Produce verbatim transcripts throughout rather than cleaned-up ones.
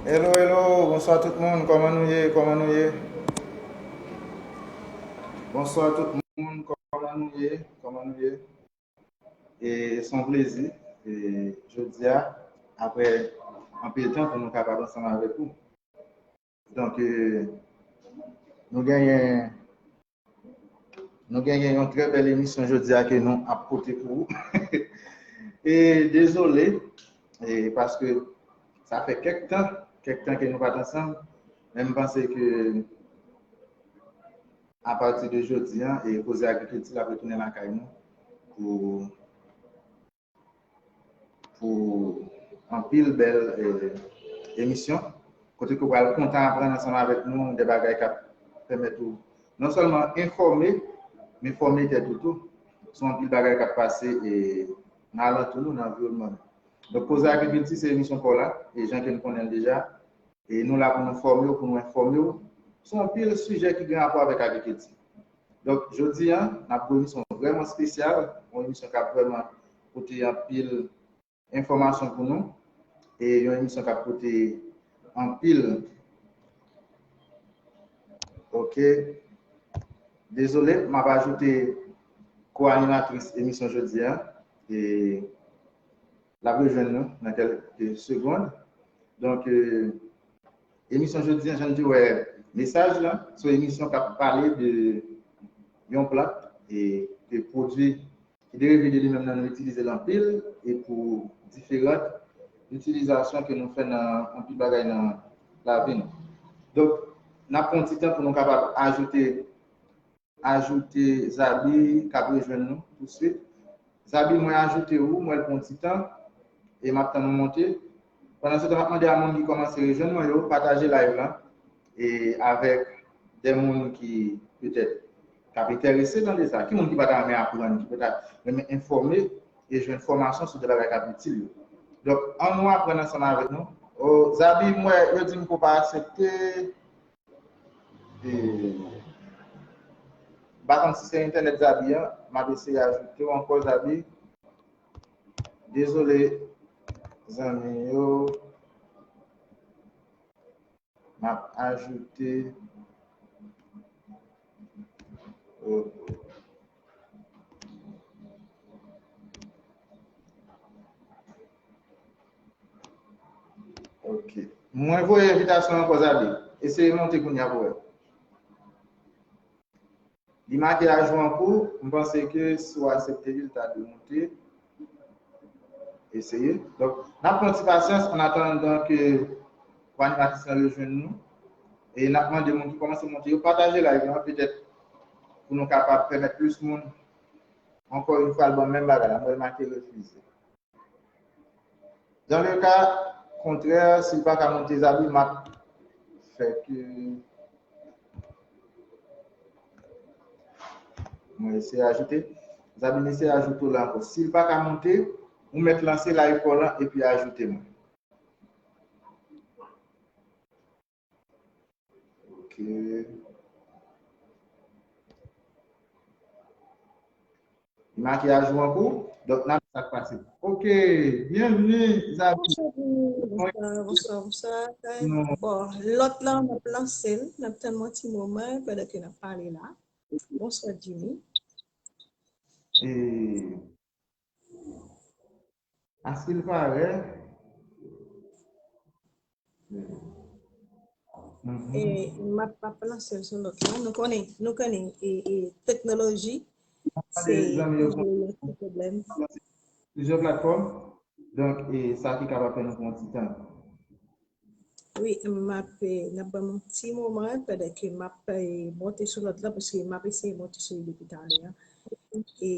Hello, hello, bonswa tout moun, kòman nou ye, kòman nou ye? Bonswa tout moun, kòman nou ye, kòman nou ye? E se yon plezi, e jodi a, apre anpil tan pou nou kapab ansanm avèk ou. Donk, e, nou genyen Nou genyen yon trè bèl emisyon jodi a ke nou ap pote pou ou. E dezole, e paske sa fè kèk tan, kèk tan ke nou pa t ansanm, men m panse ke apati de jodi a, e Koze Agrikilti l ap retounen lakay nou pou pou anpil bèl, e, emisyon, kote ke w pral kontan aprann ansanm avèk nou de bagay k ap pèmèt ou non sèlman enfòme, men fòme tèt ou tou sou anpil bagay k ap pase, e, nan alantou nou, nan anviwònman nou. Donk, Koze Agrikilti se emisyon pa w la, e jan ke n konnen l deja, e nou la pou nou fòme w, pou nou enfòme w sou anpil sijè ki gen rapò avèk agrikilti. Donk, jodi a, n ap gen yon emisyon vrèman espesyal, yon emisyon k ap vrèman pote anpil enfòmasyon pou nou, e yon emisyon k ap pote anpil. Ok. Dezole, m ap ajoute ko-animatris emisyon jodi a, e l ap rejwenn nou nan kèlke segonn. Donk, e, emisyon jodi a, jan n te wè mesaj la, se yon emisyon k ap pale de yon plant e de pwodui ki derive de li menm nan nou itilize l anpil e pou diferan itilizasyon ke nou fè nan anpil bagay nan lavi nou. Donk, n ap pran ti tan pou nou kapab ajoute ajoute Zabi k ap rejwenn nou tousuit. Zabi, mwen ajoute ou, mwen pran ti tan, e m ap tann ou monte. Pandan se tan, m ap mande a moun ki kòmanse rejwenn mwen yo, pataje live la, e avèk de moun ki petèt k ap enterese nan de sa. Ki moun ki pa ta renmen aprann, ki pa ta renmen enfòme e jwenn fòmasyon sou de bagay k ap itil yo? Donk, ann nou aprann ansanm avèk nou. O, Zabi, m wè, yo di m ke w pa aksepte. E, m pa konn si se entènèt Zabi an, m ap eseye ajoute w ankò, Zabi. Dezole, zanmi yo. M ap ajoute. O, Ok. Mwen voye envitasyon ankò, Zabi. Eseye monte kounye a pou wè. Li make ajoute an kou, m panse ke si w aksepte li, l ta dwe monte. Eseye. Donk, n ap pran ti pasyans an atandan ke ko-animatris lan rejwenn nou. E n ap mande moun ki kòmanse monte yo pataje live lan, petèt pou nou kapab pèmèt plis moun, ankò yon fwa, l ban m menm bagay la, mwen make refize. Dans le cas contraire, si l pa ka monte, Zabi, m ap fè ke mwen eseye ajoute. Zabi, m eseye ajoute w la ankò. Si l pa ka monte, ou mèt lanse live pa w lan epi ajoute mwen. Ok. Li make ajoute an kou. Donk, n ap sa k pase. Ok. Byenvni, Zabi. Bonswa, bonswa, bonswa, bonswa. Bon, lòt la, n ap lanse l. N ap tann yon ti moman pandan ke n ap pale la. Bonswa, Jimmy. E, aske l parèt? Mhm. E, m ap, m ap lanse l sou lòt la. Nou konnen, nou konnen, e, e, teknoloji, se toujou yon ti pwoblèm. Plizyè platfòm. Donk, e, sa ki kapab fè nou pran ti tan. Wi, m ap, e, n ap ban m yon ti moman, pandan ke m ap, e, monte sou lòt la, paske m ap eseye monte sou li depi talè a. E,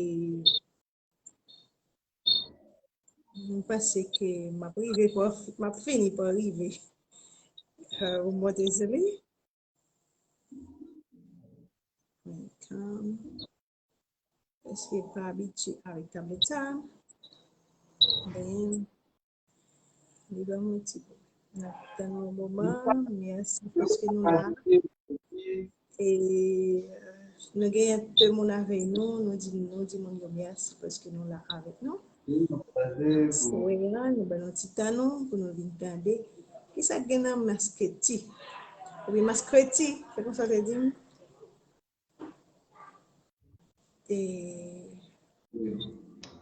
M panse ke m ap rive, pa, m ap fini pa rive. Euh, ou monte sou li? Welcome. Èske pa abitye avèk tablèt sa? Ben, li ban mwen ti. N ap tann yon moman. Mèsi paske nou la. E, euh, nou genyen de moun avèk nou, nou di, nou di moun yo mèsi paske nou la avèk nou. Wi, nou pataje pou... Wi, nou ban nou ti tan nou pou nou vin tande. Kisa k gen nan maskreti? Oubyen maskreti, se konsa w te di m? E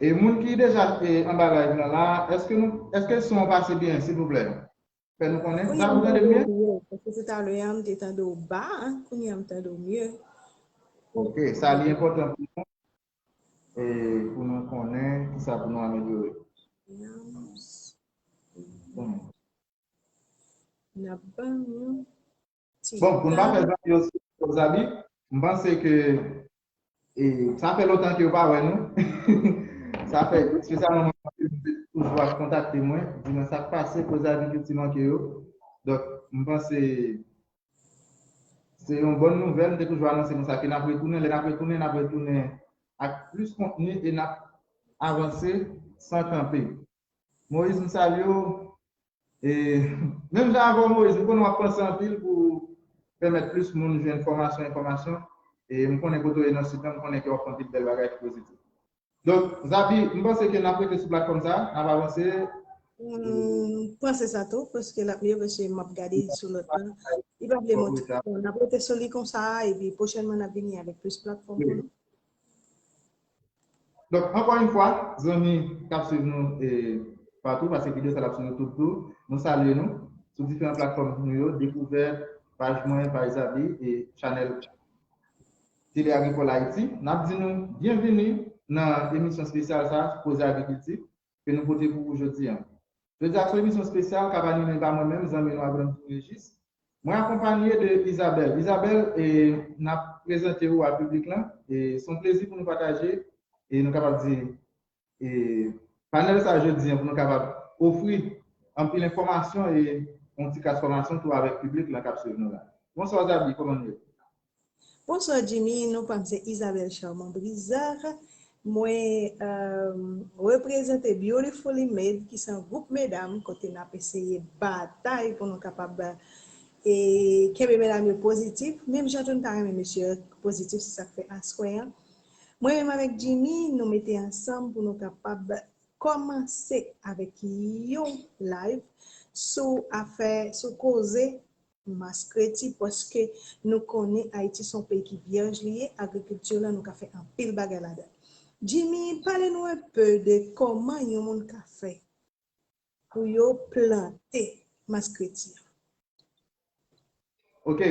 E moun ki deja e, anba live lan la, èske nou èske son an pase byen, silvouplè? Fè nou konnen. Wi, sa ou tande byen? Paske se talè a m te tande w ba, kounye a m tande w mye. Ok, sa li enpòtan pou nou. E pou nou konnen kisa pou nou amelyore. N ap ban nou. Bon, pou n pa fè zanmi yo sou Zabi, m panse ke e, sa fè lontan ke yo pa wè nou. Sa fè espesyalman mwen, yo toujou ap kontakte mwen, di mwen sa k pase, koze agrikilti manke yo. Donk, m panse se yon bòn nouvèl, m te toujou anonse nou sa, ke n ap retounen, lè n ap retounen, n ap retounen ak plis kontni e n ap avanse san kanpe. Moyiz, m salye w. E, menm jan avè w, Moyiz, m konnen w ap panse anpil pou pèmèt plis moun jwenn fòmasyon, enfòmasyon. E m konnen kote w ye nan sit lan, m konnen ke w ap fè anpil bèl bagay ki pozitif. Donk, Zabi, m panse ke n ap rete sou platfòm sa a, n ap avanse. M panse sa tou, paske l ap mye, paske m ap gade sou lòt lan. Li pa vle monte. Bon, n ap rete sou li konsa, epi pwochènman n ap vini avèk plis platfòm pou nou. Donk, ankò yon fwa, zanmi k ap swiv nou e, patou, paske videyo sa l ap sou YouTube tou, nou salye nou sou diferan platfòm nou yo, Dekouvèt, paj mwen, paj Zabi e chanèl Tele Agrikòl Ayiti. N ap di nou byenvini nan emisyon espesyal sa, Koze Agrikilti, ke nou pote pou ou jodi a. Jodi a, se yon emisyon espesyal k ap anime pa mwen menm, zanmi nou Agwonòm Régis. Mwen akonpanye de Isabelle. Isabelle, e, n ap prezante ou a piblik lan. E se yon plezi pou nou pataje, e nou kapab di, e, panèl sa jodi an, pou nou kapab ofri anpil enfòmasyon e yon ti klas fòmasyon tou avèk piblik lan k ap swiv nou la. Bonswa, Zabi, kòman nou ye? Bonswa Jimmy, non pa m se Isabelle Charmant Brizard. Mwen um, reprezante Beautifully Made, ki se yon gwoup medam kote n ap eseye batay pou nou kapab e, kenbe medam yo pozitif. Menm jan tou n ta renmen mesye pozitif, se sa k fè aswè an. Mwen menm avèk Jimmy, nou mete ansanm pou nou kapab kòmanse avèk yon live sou afè, sou koze maskreti, paske nou konnen Ayiti se yon peyi ki vyèj li ye, agrikilti lan nou ka fè anpil bagay ladan. Jimmy, pale nou enpe de kòman yon moun ka fè pou yo plante maskreti an. Ok.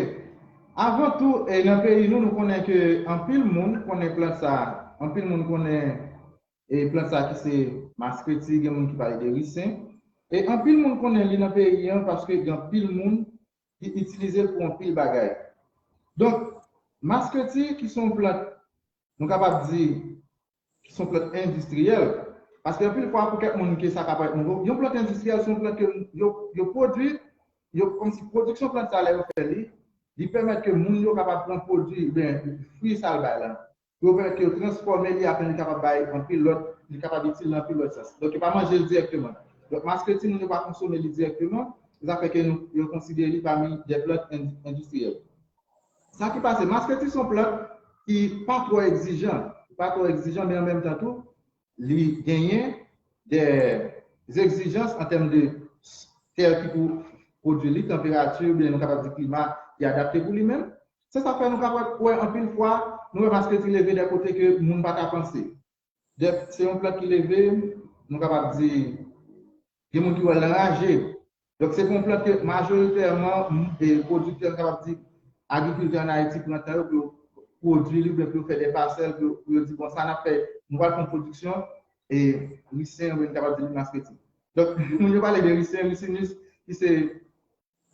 Avan tou, e, nan peyi nou, nou konnen ke anpil moun konnen plant sa. Anpil moun konnen e plant sa ki se maskreti, gen moun ki pale de risen. E anpil moun konnen li nan peyi an paske gen anpil moun ki itilize l pou anpil bagay. Donk, maskreti ki se yon plant, nou kapab di, ki se yon plant endistriyèl, paske anpil fwa pou kèk moun ke sa ka parèt nouvo, yon plant endistriyèl se yon plant ke yo, yo pwodui, yo kòmsi pwodiksyon plant sa lè yo fè li, li pèmèt ke moun yo kapab pran pwodui, oubyen fwi sa l bay la. Pou yo pèmèt ke yo transfòme li, afin li kapab bay anpil lòt, li kapab itil nan anpil lòt sans. Donk, yo pa manje l dirèkteman. Donk, maskreti, moun yo pa konsome li dirèkteman, se sa k fè ke nou, yo konsidere li pami de plant endistriyèl. Sa ki pase, maskreti se yon plant ki pa twò egzijan, pa twò egzijan, men an menm tan tou, li genyen de egzijans an tèm de tè ki pou pwodui li, tanperati, oubyen nou kapab di klima ki adapte pou li menm. Se sa k fè nou kapab wè anpil fwa, nou wè maskreti leve de kote ke moun pa ta panse. Se yon plant ki leve, nou kapab di, gen moun ki wè l nan raje. Donk, se pou yon plant ke majoritèman, e, pwodiktè, nou kapab di, agrikiltè ann Ayiti pran tan yo pou yo pwodui li, oubyen pou yo fè de pasèl, pou yo, pou yo di, bon, sa n ap fè, nou pral fè yon pwodiksyon, e, risen, oubyen nou kapab di li maskreti. Donk, moun yo pale de risen, ricinus, ki se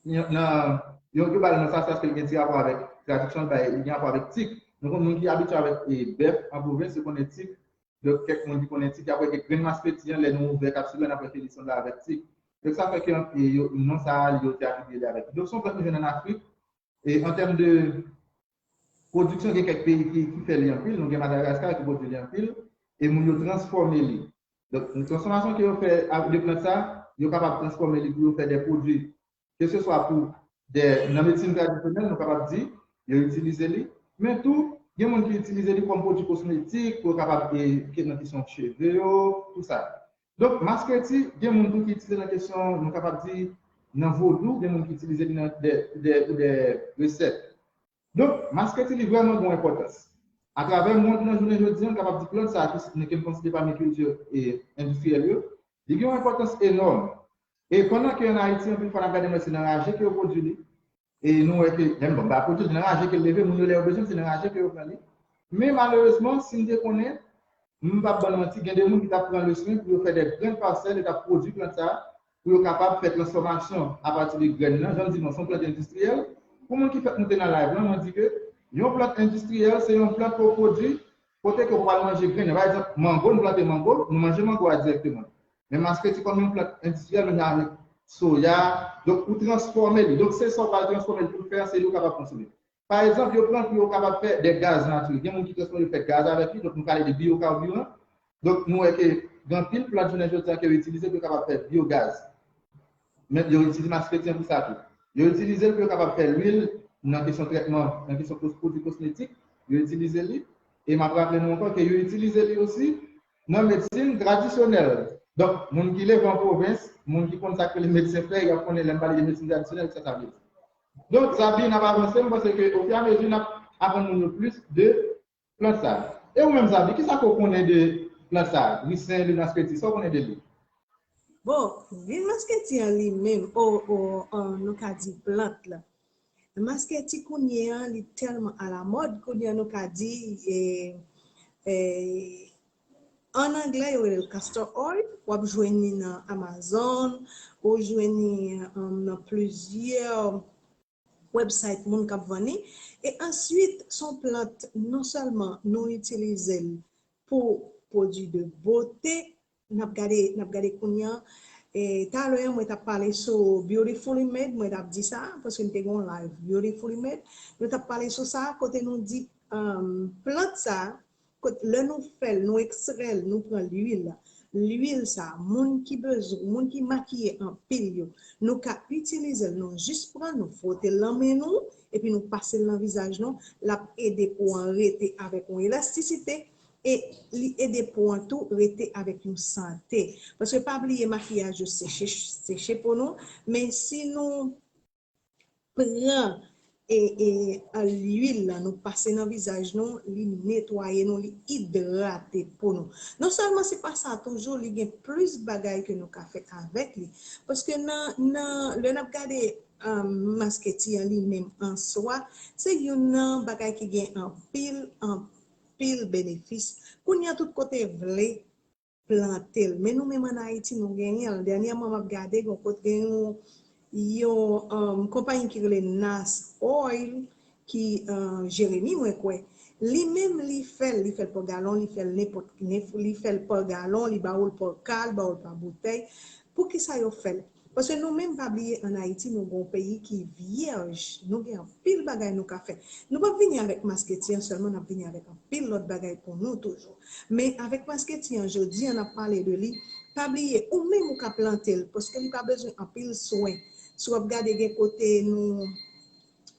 nan, yo, yo ba l non sa, se paske li gen ti rapò avèk, tradiksyon l bay, li gen rapò avèk tik. Nou konn moun ki abitye avèk, e, bèf an pwovens, yo konnen tik. Donk, kèk moun ki konnen tik, y ap wè ke grenn maskreti an, lè nou ouvè kapsil la, n ap wè ke li sanble avèk tik. Donk, sa fè ke, e, yo, non sa a, yo te atribye li avèk. Donk, se yon plant nou jwenn ann Afrik. E an tèm de pwodiksyon, gen kèk peyi ki, ki fè li anpil. Nou gen Madagaska ki pwodui li anpil. E moun yo transfòme li. Donk, yon transfòmasyon ke yo fè de plant sa, yo kapab transfòme li pou yo fè de pwodui. Keseswa pou de, nan medsin tradisyonèl, nou kapab di, yo itilize li. Men tou, gen moun ki itilize li kòm pwodui kosmetik, pou yo kapab, e, nan kesyon cheve yo, tou sa. Donk, maskreti, gen moun tou ki itilize nan kesyon, nou kapab di, nan vodou, gen moun ki itilize li nan de, de, de resèt. Donk, maskreti li vrèman gen yon enpòtans. Atravè mond nan jounen jodi a, m kapab di plant sa a ki, ke m konsidere pami kilti, e, endistriyèl yo, li gen yon enpòtans enòm. E pandan ke ann Ayiti, anpil fwa n ap gade, men se nan raje ke yo pwodui li. E nou wè ke, menm bon, ba pwodui nan raje ke l leve, moun yo lè yo bezwen, se nan raje ke yo pran li. Men malerezman, si m te konnen, m p ap bann manti, gen de moun ki t ap pran le swen pou yo fè de grenn pasèl, yo t ap pwodui plant sa a, pou yo kapab fè transfòmasyon apati de grenn nan, jan m di nou, se yon plant endistriyèl. Pou moun ki fèk moute nan live lan, mwen di ke yon plant endistriyèl, se yon plant ke w pwodui, kote ke w pral manje grenn nan. Pa egzanp, mango, nou plante mango, nou manje mango a dirèkteman. Men maskreti kòm yon plant endistriyèl, menm jan avèk soya, donk ou transfòme li. Donk se sa w pral transfòme li pou l fè an, se li w kapab konsome. Pa egzanp, yo pran pou yo kapab fè de gaz natirèl. Gen moun ki transfòme, yo fè gaz avèk li, donk nou pale de biyokabiran. Donk nou wè ke gen anpil plant jounen jodi a ke yo itilize pou yo kapab fè byogaz. Men yo itilize maskreti an pou sa tou. Yo itilize l pou yo kapab fè lwil nan kesyon trètman, nan kesyon kos-, pwodui kosmetik, yo itilize li. E m ap raple nou ankò ke yo itilize li osi nan medsin tradisyonèl. Donk, moun ki leve an pwovens, moun ki konn sa k rele medsen frè, y ap konnen lè m pale de medsin tradisyonèl, sa sa vle di. Donk, Zabi, n ap avanse, m panse ke ofiramezi n ap aprann moun yo plis de plant sa. E ou menm, Zabi, kisa ke w konnen de plant sa? Risen, lwil maskreti, sa w konnen de li? Bon, lwil maskreti an li menm, o, o, an, nou ka di plant la. Maskreti kounye an, li tèlman alamòd, kounye an nou ka di, e, e, an anglè, yo rele l castor oil, w ap jwenn li nan Amazon, ou jwenn li, um, nan plizyè website moun k ap vann li. E answit, se yon plant, non sèlman nou itilize l pou pwodui de bote, n ap gade, n ap gade kounye an. E talè a, mwen t ap pale sou Beautifully Made, mwen t ap di sa, paske m te gen yon live Beautifully Made. Nou t ap pale sou sa, kote nou di, um, plant sa, kot, lè nou fè l, nou ekstrè l, nou pran lwil, lwil sa, moun ki bezwen, moun ki makiye anpil yo, nou ka itilize l, nou jis pran, nou fwote l nan men nou, epi nou pase l nan vizaj nou, l ap ede po an rete avèk yon elastisite, e li ede po an tou rete avèk yon sante. Paske pa bliye makiyaj yo seche, seche po nou, men si nou pran e, e, a, lwil la, nou pase nan vizaj nou, li netwaye nou, li idrate po nou. Non sèlman se pa sa, toujou li gen plis bagay ke nou ka fè avèk li. Paske nan, nan, lè n ap gade, um, masketi an li menm an swa, se youn nan bagay ki gen anpil, anpil benefis. Kounye a tout kote vle, plante l. Men nou menm ann Ayiti, nou genyen l. Dènyèman, m ap gade, gen kote gen yon, yon, um, konpayi ki rele Nas Oil, ki, uh, Jeremi, mwen kwè. Li menm, li fè l, li fè l pa galon, li fè l nenpòt, li fè l pa galon, li ba ou l pa ka, li ba ou l pa boutèy. Poukisa yo fè l? Paske nou menm, pa bliye, ann Ayiti, nou gen yon peyi ki vyèj. Nou gen anpil bagay nou ka fè. Nou p ap vini avèk masketi an sèlman, n ap vini avèk anpil lòt bagay pou nou toujou. Men avèk masketi an, jodi an, n ap pale de li. Pa bliye, ou menm ou ka plante l, paske li pa bezwen anpil swen. Si w ap gade, gen kote nou,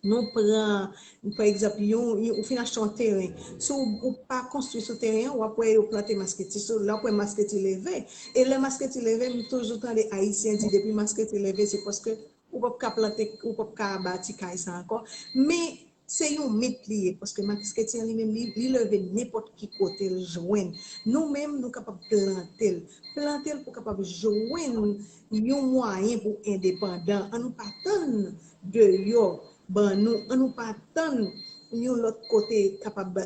nou pran, pa egzanp, yon, yon, ou fin achte yon teren. Si w, ou pa konstwi sou teren an, w ap wè yo plante masketi sou l, w ap wè masketi leve. E lè masketi leve, m toujou tande Ayisyen di, depi masketi leve, se paske ou p ap ka plante, ou p ap ka bati kay sa ankò. Men, se yon mit li ye, paske masketi an li menm, li, li leve nenpòt ki kote l jwenn. Nou menm, nou kapab plante l. Plante l pou kapab jwenn yon mwayen pou endepandan. An nou pa tann deyò ban nou, an nou pa tann yon lòt kote kapab,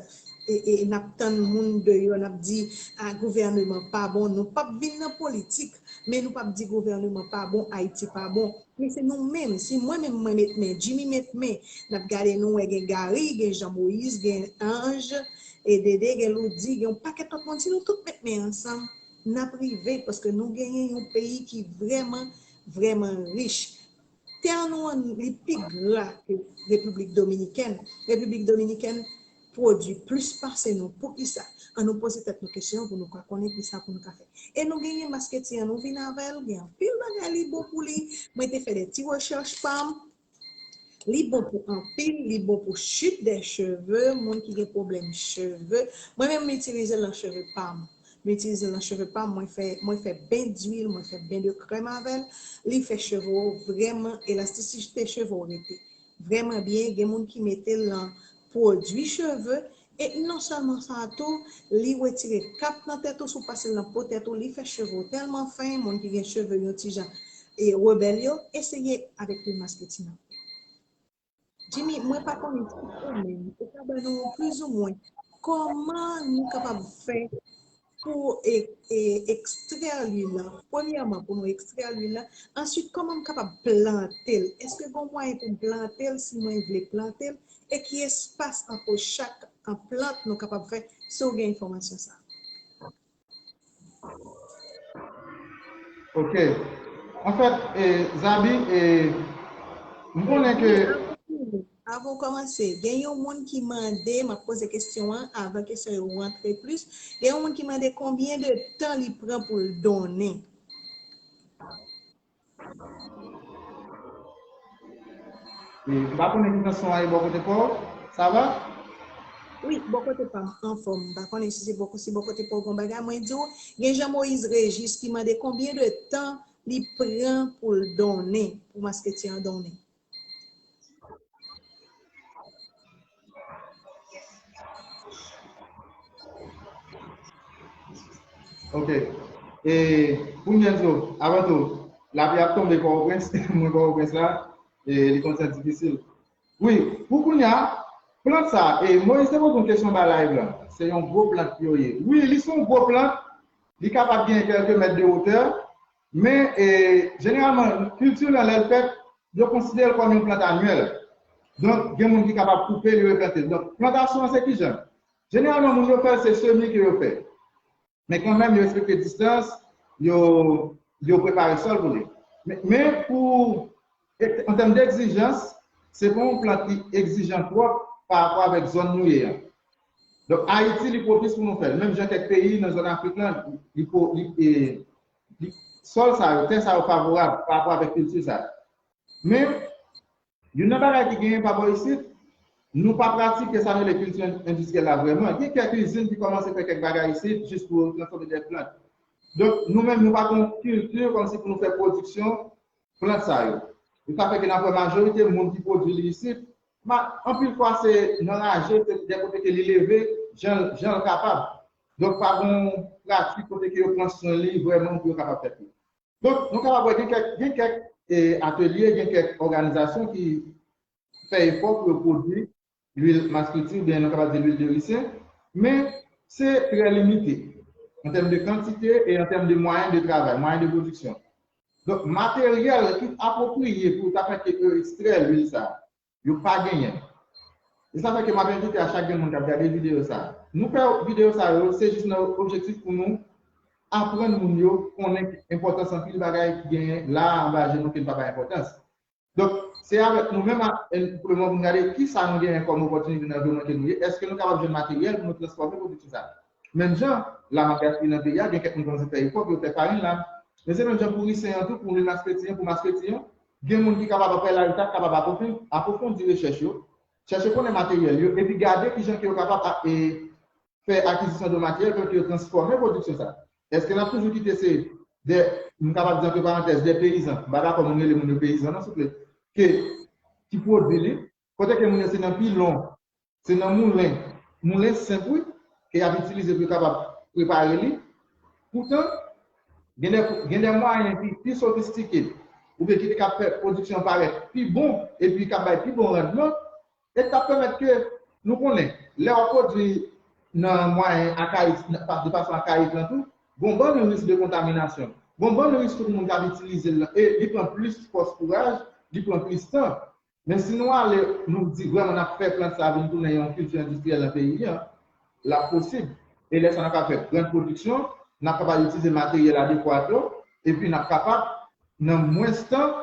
e, e, n ap tann moun deyò, n ap di, a, gouvèneman pa bon. Nou p ap vin nan politik, men nou p ap di gouvèneman pa bon, Ayiti pa bon. Men se nou menm, si mwen menm mwen met men, Jimmy met men, n ap gade nou wè gen Gary, gen Jean Moïse, gen Ange, e Dede, gen Loudy, gen yon pakèt lòt moun, si nou tout met men ansanm, n ap rive, paske nou genyen yon peyi ki vrèman, vrèman rich. Tè nou an, li pi gra ke Repiblik Dominikèn. Repiblik Dominikèn pwodui plis pase nou. Poukisa? An nou poze tèt nou kesyon pou nou ka konnen kisa pou nou ka fè. E nou genyen masketi an, nou vin avè l, gen anpil bagay li bon pou li. Mwen te fè de ti rechèch pa m. Li bon pou anpil, li bon pou chute de cheve, moun ki gen pwoblèm cheve. Mwen menm, m itilize l nan cheve pa m. M itilize l nan cheve pa m, mwen fè, mwen fè ben diwil, mwen fè ben de krèm avè l. Li fè cheve w vrèman, elastisite cheve w rete vrèman byen. Gen moun ki mete l nan pwodui cheve. E non sèlman sa tou, li retire kap nan tèt ou, si w pase l nan po tèt ou, li fè cheve w tèlman fen, moun ki gen cheve yon ti jan e rebèl yo, eseye avèk lwil masketi nan. Jimmy, mwen pa konnen si ou menm, ou ka ban nou plizoumwen kòman nou kapab fè pou e, e, ekstrè lwil la. Premyèman, pou nou ekstrè lwil la. Answit, kòman m kapab plante l? Èske gen mwayen pou m plante l si mwen vle plante l? E ki espas ant chak plant nou kapab fè, si w gen enfòmasyon sa a? Ok. Anfèt, e, Zabi, e, m konnen ke Avan w kòmanse, gen yon moun ki mande, m ap poze kesyon an avan kesyon yo rantre plis. Gen yon moun ki mande konbyen de tan li pran pou l donnen. E, m pa konnen kijan son an ye bò kote pa w. Sa va? Wi, bò kote pa m anfòm. M pa konnen si se bò, si bò kote pa w gon bagay. Mwen di w, gen Jean Moïse Régis ki mande konbyen de tan li pran pou l donnen, pou masketi an donnen. Ok. E pou mwen di w, avan tou, lapli ap tonbe Pòtoprens, mwen Pòtoprens la, e li konn sa difisil. Wi, pou kounye a, plant sa, e Moïse te poze yon kesyon ba live lan. Se yon gwo plant yo ye. Wi, li se yon gwo plant, li kapab gen kèlke mèt de wotè, men e, jeneralman, kilti lan lè l fèt, yo konsidere l kòm yon plant anyèl. Donk, gen moun ki kapab koupe l, yo replante l. Donk, plantasyon an se kijan? Jeneralman, moun yo fè l, se semi ke yo fè. Men kanmenm, yo respekte distans, yo, yo prepare sòl pou li. Men, men pou, an tèm degzijans, se pa yon plant ki egzijan twòp pa rapò avèk zòn nou ye an. Donk, Ayiti, li pwopis pou nou fè l. Menm jan kèk peyi nan zòn Afrik lan, li, li, li, sòl sa yo, tè sa yo favorab pa rapò avèk kilti sa yo. Men, youn nan bagay ki genyen pa bò isit, nou pa pratike sa nou rele kilti endistriyèl la vrèman. Gen kèk izin ki kòmanse fè kèk bagay isit jis pou yo transfòme dèt plant. Donk, nou menm, nou pa gen yon kilti kòmsi pou nou fè pwodiksyon plant sa yo. E sa fè ke n ap wè majorite moun ki pwodui li isit, anpil fwa se nan raje, se de kote ke li leve, jan, jan l kapab. Donk, pa gen yon pratik kote ke yo pran swen li vrèman pou yo kapab fè pli. Donk, nou kapab wè gen kèk, gen kèk e, atelye, gen kèk òganizasyon ki fè efò pou yo pwodui lwil masketi oubyen nou kapab di lwil de risin, men se trè limite an tèm de kantite e an tèm de mwayen de travay, mwayen de pwodiksyon. Donk, materyèl ki apwopriye pou ta fè ke yo ekstrè lwil sa a, yo pa genyen. E sa fè ke m ap envite a chak grenn moun k ap gade videyo sa a. Nou fè videyo sa yo, se jis nan objektif pou nou aprann moun yo konnen enpòtans anpil bagay ki genyen la a anba je nou ke n pa bay enpòtans. Donk, se avèk nou menm, pou le moman, pou n gade kisa nou genyen kòm opòtinite nan anviwònman ke nou ye. Èske nou kapab jwenn materyèl pou nou transfòme pwodiksyon sa a? Menm jan, lamak gaspiye nan peyi a, gen kèk moun kòmanse fè efò pou yo fè farin la. Men se menm jan pou risin an tou, pou lwil masketi an, pou masketi an, gen moun ki kapab, apre la, yo ta kapab apwofondi rechèch yo, chèche konnen materyèl yo, epi gade kijan ke yo kapab fè akizisyon de materyèl pou yo transfòme pwodiksyon sa. Èske n ap toujou kite se de, m kapab di antre parantèz, de peyizan, m pa dakò moun rele moun yo peyizan non, souple, ke, ki pwodui li, kote ke moun yo se nan pilon, se nan moulen, moulen senp wi, ke y ap itilize pou yo kapab prepare li. Poutan, gen de, gen de mwayen ki pi sofistike, oubyen ki te ka fè pwodiksyon parèt pi bon, epi k ap bay pi bon randman, e k ap pèmèt ke nou konnen, lè w ap pwodui nan mwayen akayik, de fason akayik lan tou, gon bann risk de kontaminasyon. Gon bann risk tout moun k ap itilize l lan, e li pran plis fòs kouraj, li pran plis tan. Men si nou ale, nou di vrèman n ap fè plant sa vin tounen yon kilti endistriyèl nan peyi an, l ap posib. E lè sa n ap ka fè gran pwodiksyon, n ap kapab itilize materyèl adekwat yo, epi n ap kapab, nan mwens tan,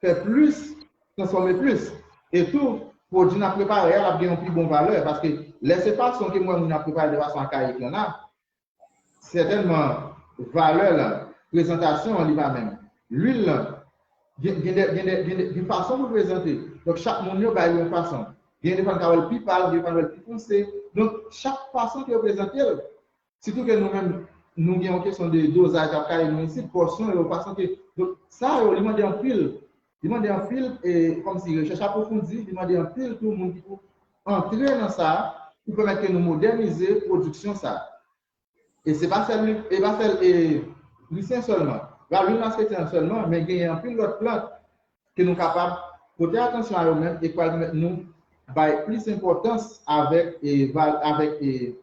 fè plis, transfòme plis. E tou, pwodui n ap prepare a, l ap gen yon pi bon valè, paske lè se fason ke m wè moun yo ap prepare de fason akayik lan la, sètènman, valè lan, prezantasyon an, li pa menm. Lwil lan, gen, gen de, gen de, gen de, gen fason pou l prezante. Donk, chak moun yo bay yon fason. Gen de fwa n ka wè l pi pal, gen de fwa n wè l pi fonse. Donk, chak fason ke yo prezante l, sitou ke nou menm, nou gen yon kesyon de dozaj k ap kale nou isit, pòsyon yo pa sante. Donk, sa yo, li mande anpil. Li mande anpil, e, kòmsi rechèch apwofondi, li mande anpil tou moun ki pou antre nan sa, pou pèmèt ke nou modènize pwodiksyon sa. E se pa sèl, e pa sèl, e, lisyen sèlman. Ravin maskretyen an sèlman, men genyen anpil lòt plant ke nou kapab pote atansyon a yo menm e k pral pèmèt nou bay plis enpòtans avèk, e, val-, avèk, e,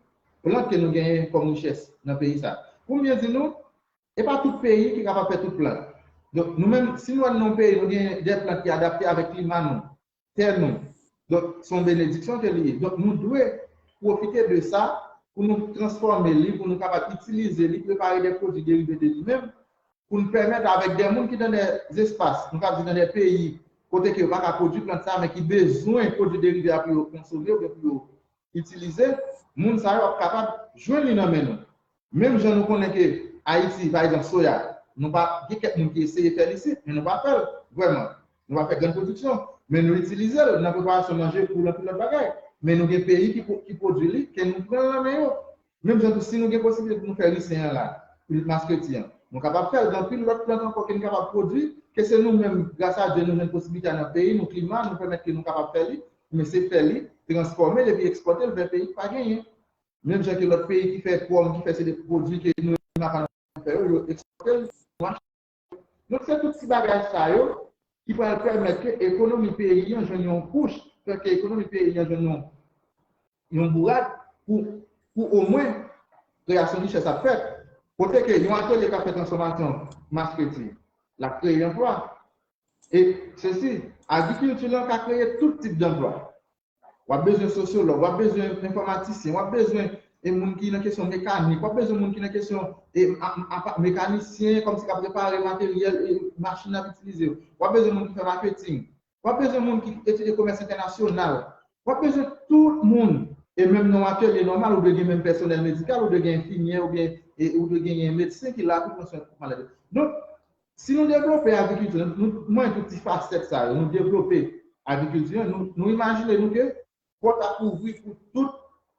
plant ke nou genyen kòm richès nan peyi sa. Pou m byen di nou, e pa tout peyi ki kapab fè tout plant. Donk, nou menm, si nou wè nan yon peyi, nou gen de plant ki adapte avèk klima nou, tè nou. Donk, se yon benediksyon ke li ye. Donk, nou dwe pwofite de sa pou nou transfòme li, pou nou kapab itilize li, prepare de pwodui derive de li menm, pou nou pèmèt avèk de moun ki nan de espas, nou ka di nan de peyi, kote ke yo pa ka pwodui plant sa, men ki bezwen pwodui derive a pou yo konsome oubyen pou yo itilize, moun sa yo ap kapab jwenn li nan men nou. Menm jan nou konnen ke Ayiti, pa egzanp, soya, nou pa, gen kèk moun ki eseye fè l isit, men nou pa fè l vrèman. Nou pa fè grenn pwodiksyon, men nou itilize l nan preparasyon manje pou anpil lòt bagay. Men nou gen peyi ki, ki pwodui li, ke nou pran l nan men yo. Menm jan tou, si nou gen posiblite pou nou fè ri sen an la, ri maskreti an, nou kapab fè l. Gen anpil lòt plant ankò ke nou kapab pwodui, ke se nou menm, gras a Dye, nou jwenn posiblite a nan peyi nou, klima, nou pèmèt ke nou kapab fè li, men se fè li, transfòme l epi ekspòte l vè peyi ki pa genyen. Menm jan ke lòt peyi ki fè pòm, ki fè se de pwodui ke nou menm pa nan fè yo, yo ekspòte l, nou achte. Donk, se tout ti bagay sa yo ki pral pèmèt ke ekonomi peyi an jwenn yon kouch, fè ke ekonomi peyi an jwenn yon, yon bourad pou, pou omwen kreyasyon richès ap fèt. Kote ke yon atelye k ap fè transfòmasyon maskreti, l ap kreye anplwa. E sesi, agrikilti lan ka kreye tout tip danplwa. W ap bezwen sosyològ, w ap bezwen enfòmatisyen, w ap bezwen e moun ki nan kesyon mekanik, w ap bezwen moun ki nan kesyon e, a, a, mekanisyen, kòmsi k ap repare materyèl e machin n ap itilize yo. W ap bezwen moun ki fè maketing. W ap bezwen moun ki etidye komès entènasyonal. W ap bezwen tout moun. E menm nan yon atelye nòmal, ou dwe gen menm pèsonèl medikal, ou dwe gen enfimyè, oubyen e, ou dwe genyen medsen ki la pou pran swen malad yo. Donk, si nou devlope agrikilti, nou, nou mwen tout ti fasèt sa yo, nou devlope agrikilti an, nou, nou imajine nou ke pòt ap ouvri pou tout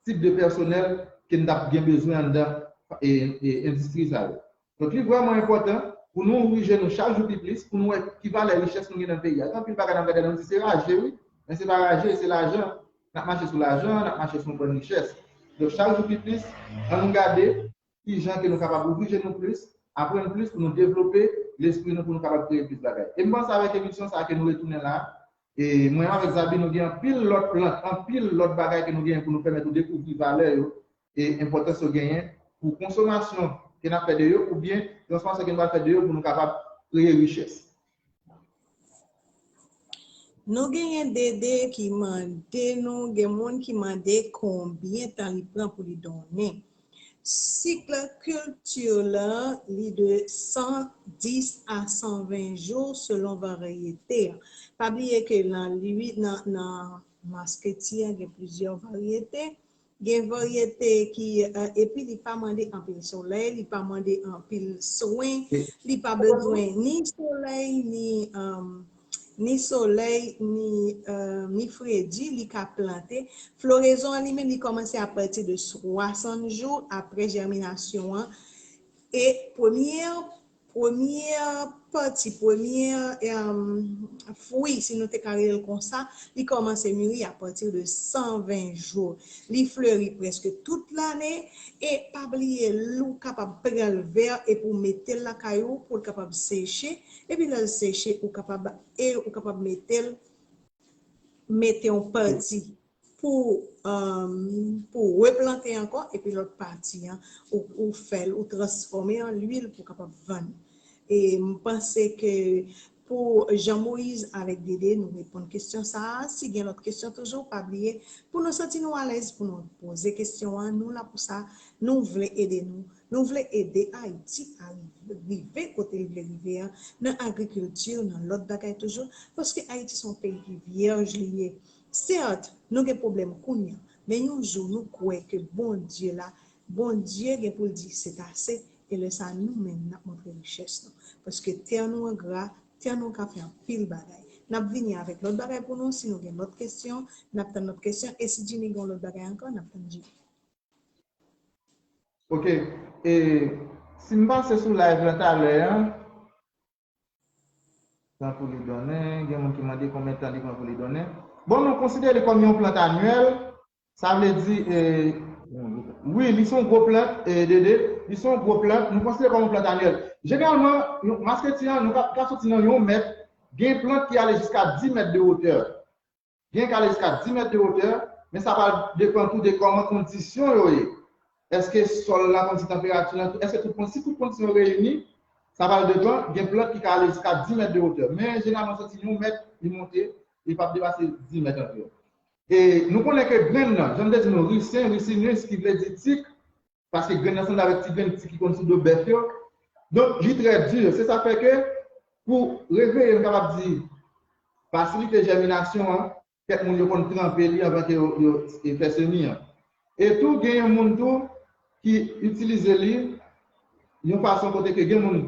tip de pèsonèl ke n t ap gen bezwen anndan e, e endistri sa yo. Donk, li vrèman enpòtan pou nou ouvri je nou chak jou pi plis, pou nou wè ki valè richès nou gen nan peyi a. Gen anpil bagay n ap gade, nou di se raje, wi, men se pa raje, se lajan. N ap mache sou lajan, n ap mache sou yon bann richès. Donk, chak jou pi plis, ann nou gade ki jan ke nou kapab ouvri je nou plis, aprann plis pou nou devlope lespri nou, pou nou kapab kreye plis bagay. E m panse avèk emisyon sa a ke nou retounen la, e mwen avèk Zabi, nou gen anpil lòt plant, anpil lòt bagay ke nou genyen pou nou pèmèt ou dekouvri valè yo e enpòtans yo genyen pou konsomasyon ke n ap fè de yo, oubyen transfòmasyon ke nou pral fè de yo pou nou kapab kreye richès. Nou genyen Dede ki mande nou, gen moun ki mande konbyen tan li pran pou li donnen. Sik kilti lan, li de san dis a san ven jou selon varyete an. Pa bliye ke nan, nan, nan maskreti an, gen plizyè varyete. Gen varyete ki, epi li pa mande anpil solèy, li pa mande anpil swen, li pa bezwen ni solèy, ni, ni solèy, ni, ni fredi, li ka plante. Florezon an li menm, li kòmanse apati de swasant jou apre jèminasyon an. E premye Premye pati, premye fwi, si nou te ka rele l konsa, li kòmanse miri apati de san ven jou. Li fleri prèske tout lane e pa bliye, l ou kapab pran l vè epi w mete l lakay ou pou l kapab seche. Epi lè l seche, ou kapab, e ou kapab mete l, mete yon pati pou, pou replante ankò, epi lòt pati an, ou, ou fè l, ou transfòme an lwil pou kapab vann. E m panse ke pou Jean Moïse avèk Dede, nou reponn kesyon sa a. Si gen lòt kesyon toujou, pa bliye, pou nou santi nou alèz, pou nou poze kesyon an, nou la pou sa, nou vle ede nou. Nou vle ede Ayiti a rive kote l vle rive an, nan agrikilti, nan lòt bagay toujou, paske Ayiti se yon peyi ki vyèj li ye. Sèt, nou gen pwoblèm kounye a, men yon jou nou kwè ke Bondye la, Bondye gen pou l di se ase, e lè sa a nou menm n ap montre richès nou. Paske tè nou an gra, tè nou ka fè anpil bagay. N ap vini avèk lòt bagay pou nou, si nou gen lòt kesyon, n ap tann lòt kesyon, e si Jimmy gen yon lòt bagay ankò, n ap tann Jimmy. Ok. E si m pase sou live lan talè a, tan pou li donnen, gen moun ki mande konbyen tan li pran pou li donnen. Bon, nou konsidere li kòm yon plant anyèl, sa vle di, e, wi, li se yon gwo plant, e, Dede, li se yon gwo plant, nou konsidere kòm yon plant anyèl. Jeneralman, masketi an, nou ka, ka soti nan yon mèt, gen plant ki ale jiska dis mèt de wotè. Gen k ale jiska dis mèt de wotè, men sa pral depann tou de kòman kondisyon yo ye. Èske sòl la, kondisyon tanperati lan, èske tout kondisyon, si tout kondisyon yo reyini, sa pral depann, gen plant ki ka ale jiska dis mèt de wotè. Men jeneralman soti yon mèt, li monte, li p ap depase dis mèt ankò. E nou konnen ke grenn nan, jan m te di nou, ricin, ricinus, ki vle di tik, paske grenn nan sanble avèk ti grenn ti ki konn sou do bèf yo. Donk, li trè di. Se sa fè ke pou reveye, nou kapab di, fasilite jèminasyon an, kèk moun yo konn tranpe li anvan ke yo, yo e fè semi an. E tou, gen yon moun tou ki itilize li yon fason kote ke gen moun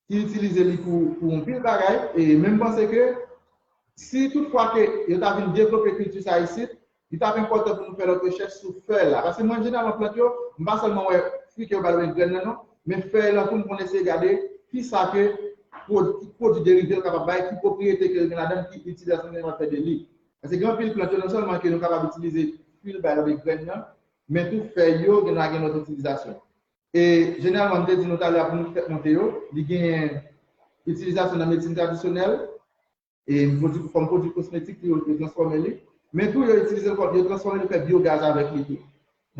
ki itilize li pou, pou yon pil bagay. E men m panse ke si toutfwa ke yo ta vin devlope kilti sa isit, li t ap enpòtan pou nou fè lòt rechèch sou fèy la. Paske mwen, jeneralman, plant yo, m pa sèlman wè fwi ke yo ba yo grenn nan, non, men fèy lan tou, m konn eseye gade kisa ke pwod-, ki pwodui derive l kapab bay, ki pwopriyete ke yo gen ladan l, ki itilizasyon ke yo kapab fè de li. Paske gen anpil plant yo, non sèlman ke nou kapab itilize fwi l bay yo grenn nan, men tou fèy yo, gen, gen lòt itilizasyon. E jeneralman, m te di nou talè a pou nou fèk monte yo, li genyen itilizasyon nan medsin tradisyonèl, e pwodui, kòm pwodui kosmetik, yo, yo transfòme li. Men tou, yo itilize l kòm, yo transfòme li, fè byogaz avèk li tou.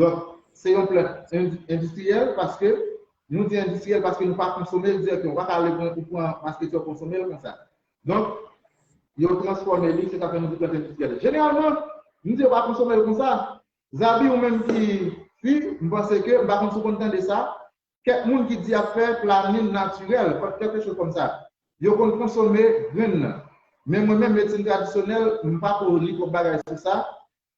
Donk, se yon plant en-, endistriyèl, paske, nou di endistriyèl paske nou pa konsome l dirèkteman. Ou pa ka ale pran, ou pran masketi, ou konsome l konsa. Donk, yo transfòme li, se sa fè nou di plant endistriyèl. Jeneralman, nou di yo pa konsome l konsa. Zabi, ou menm ki fi, m panse ke, m pa konn si w konn tande sa, kèk moun ki di y ap fè planin natirèl, kèlke choz kòm sa. Yo konn konsome grenn nan. Men mwen menm, medsin tradisyonèl, m pa ko li twòp bagay sou sa,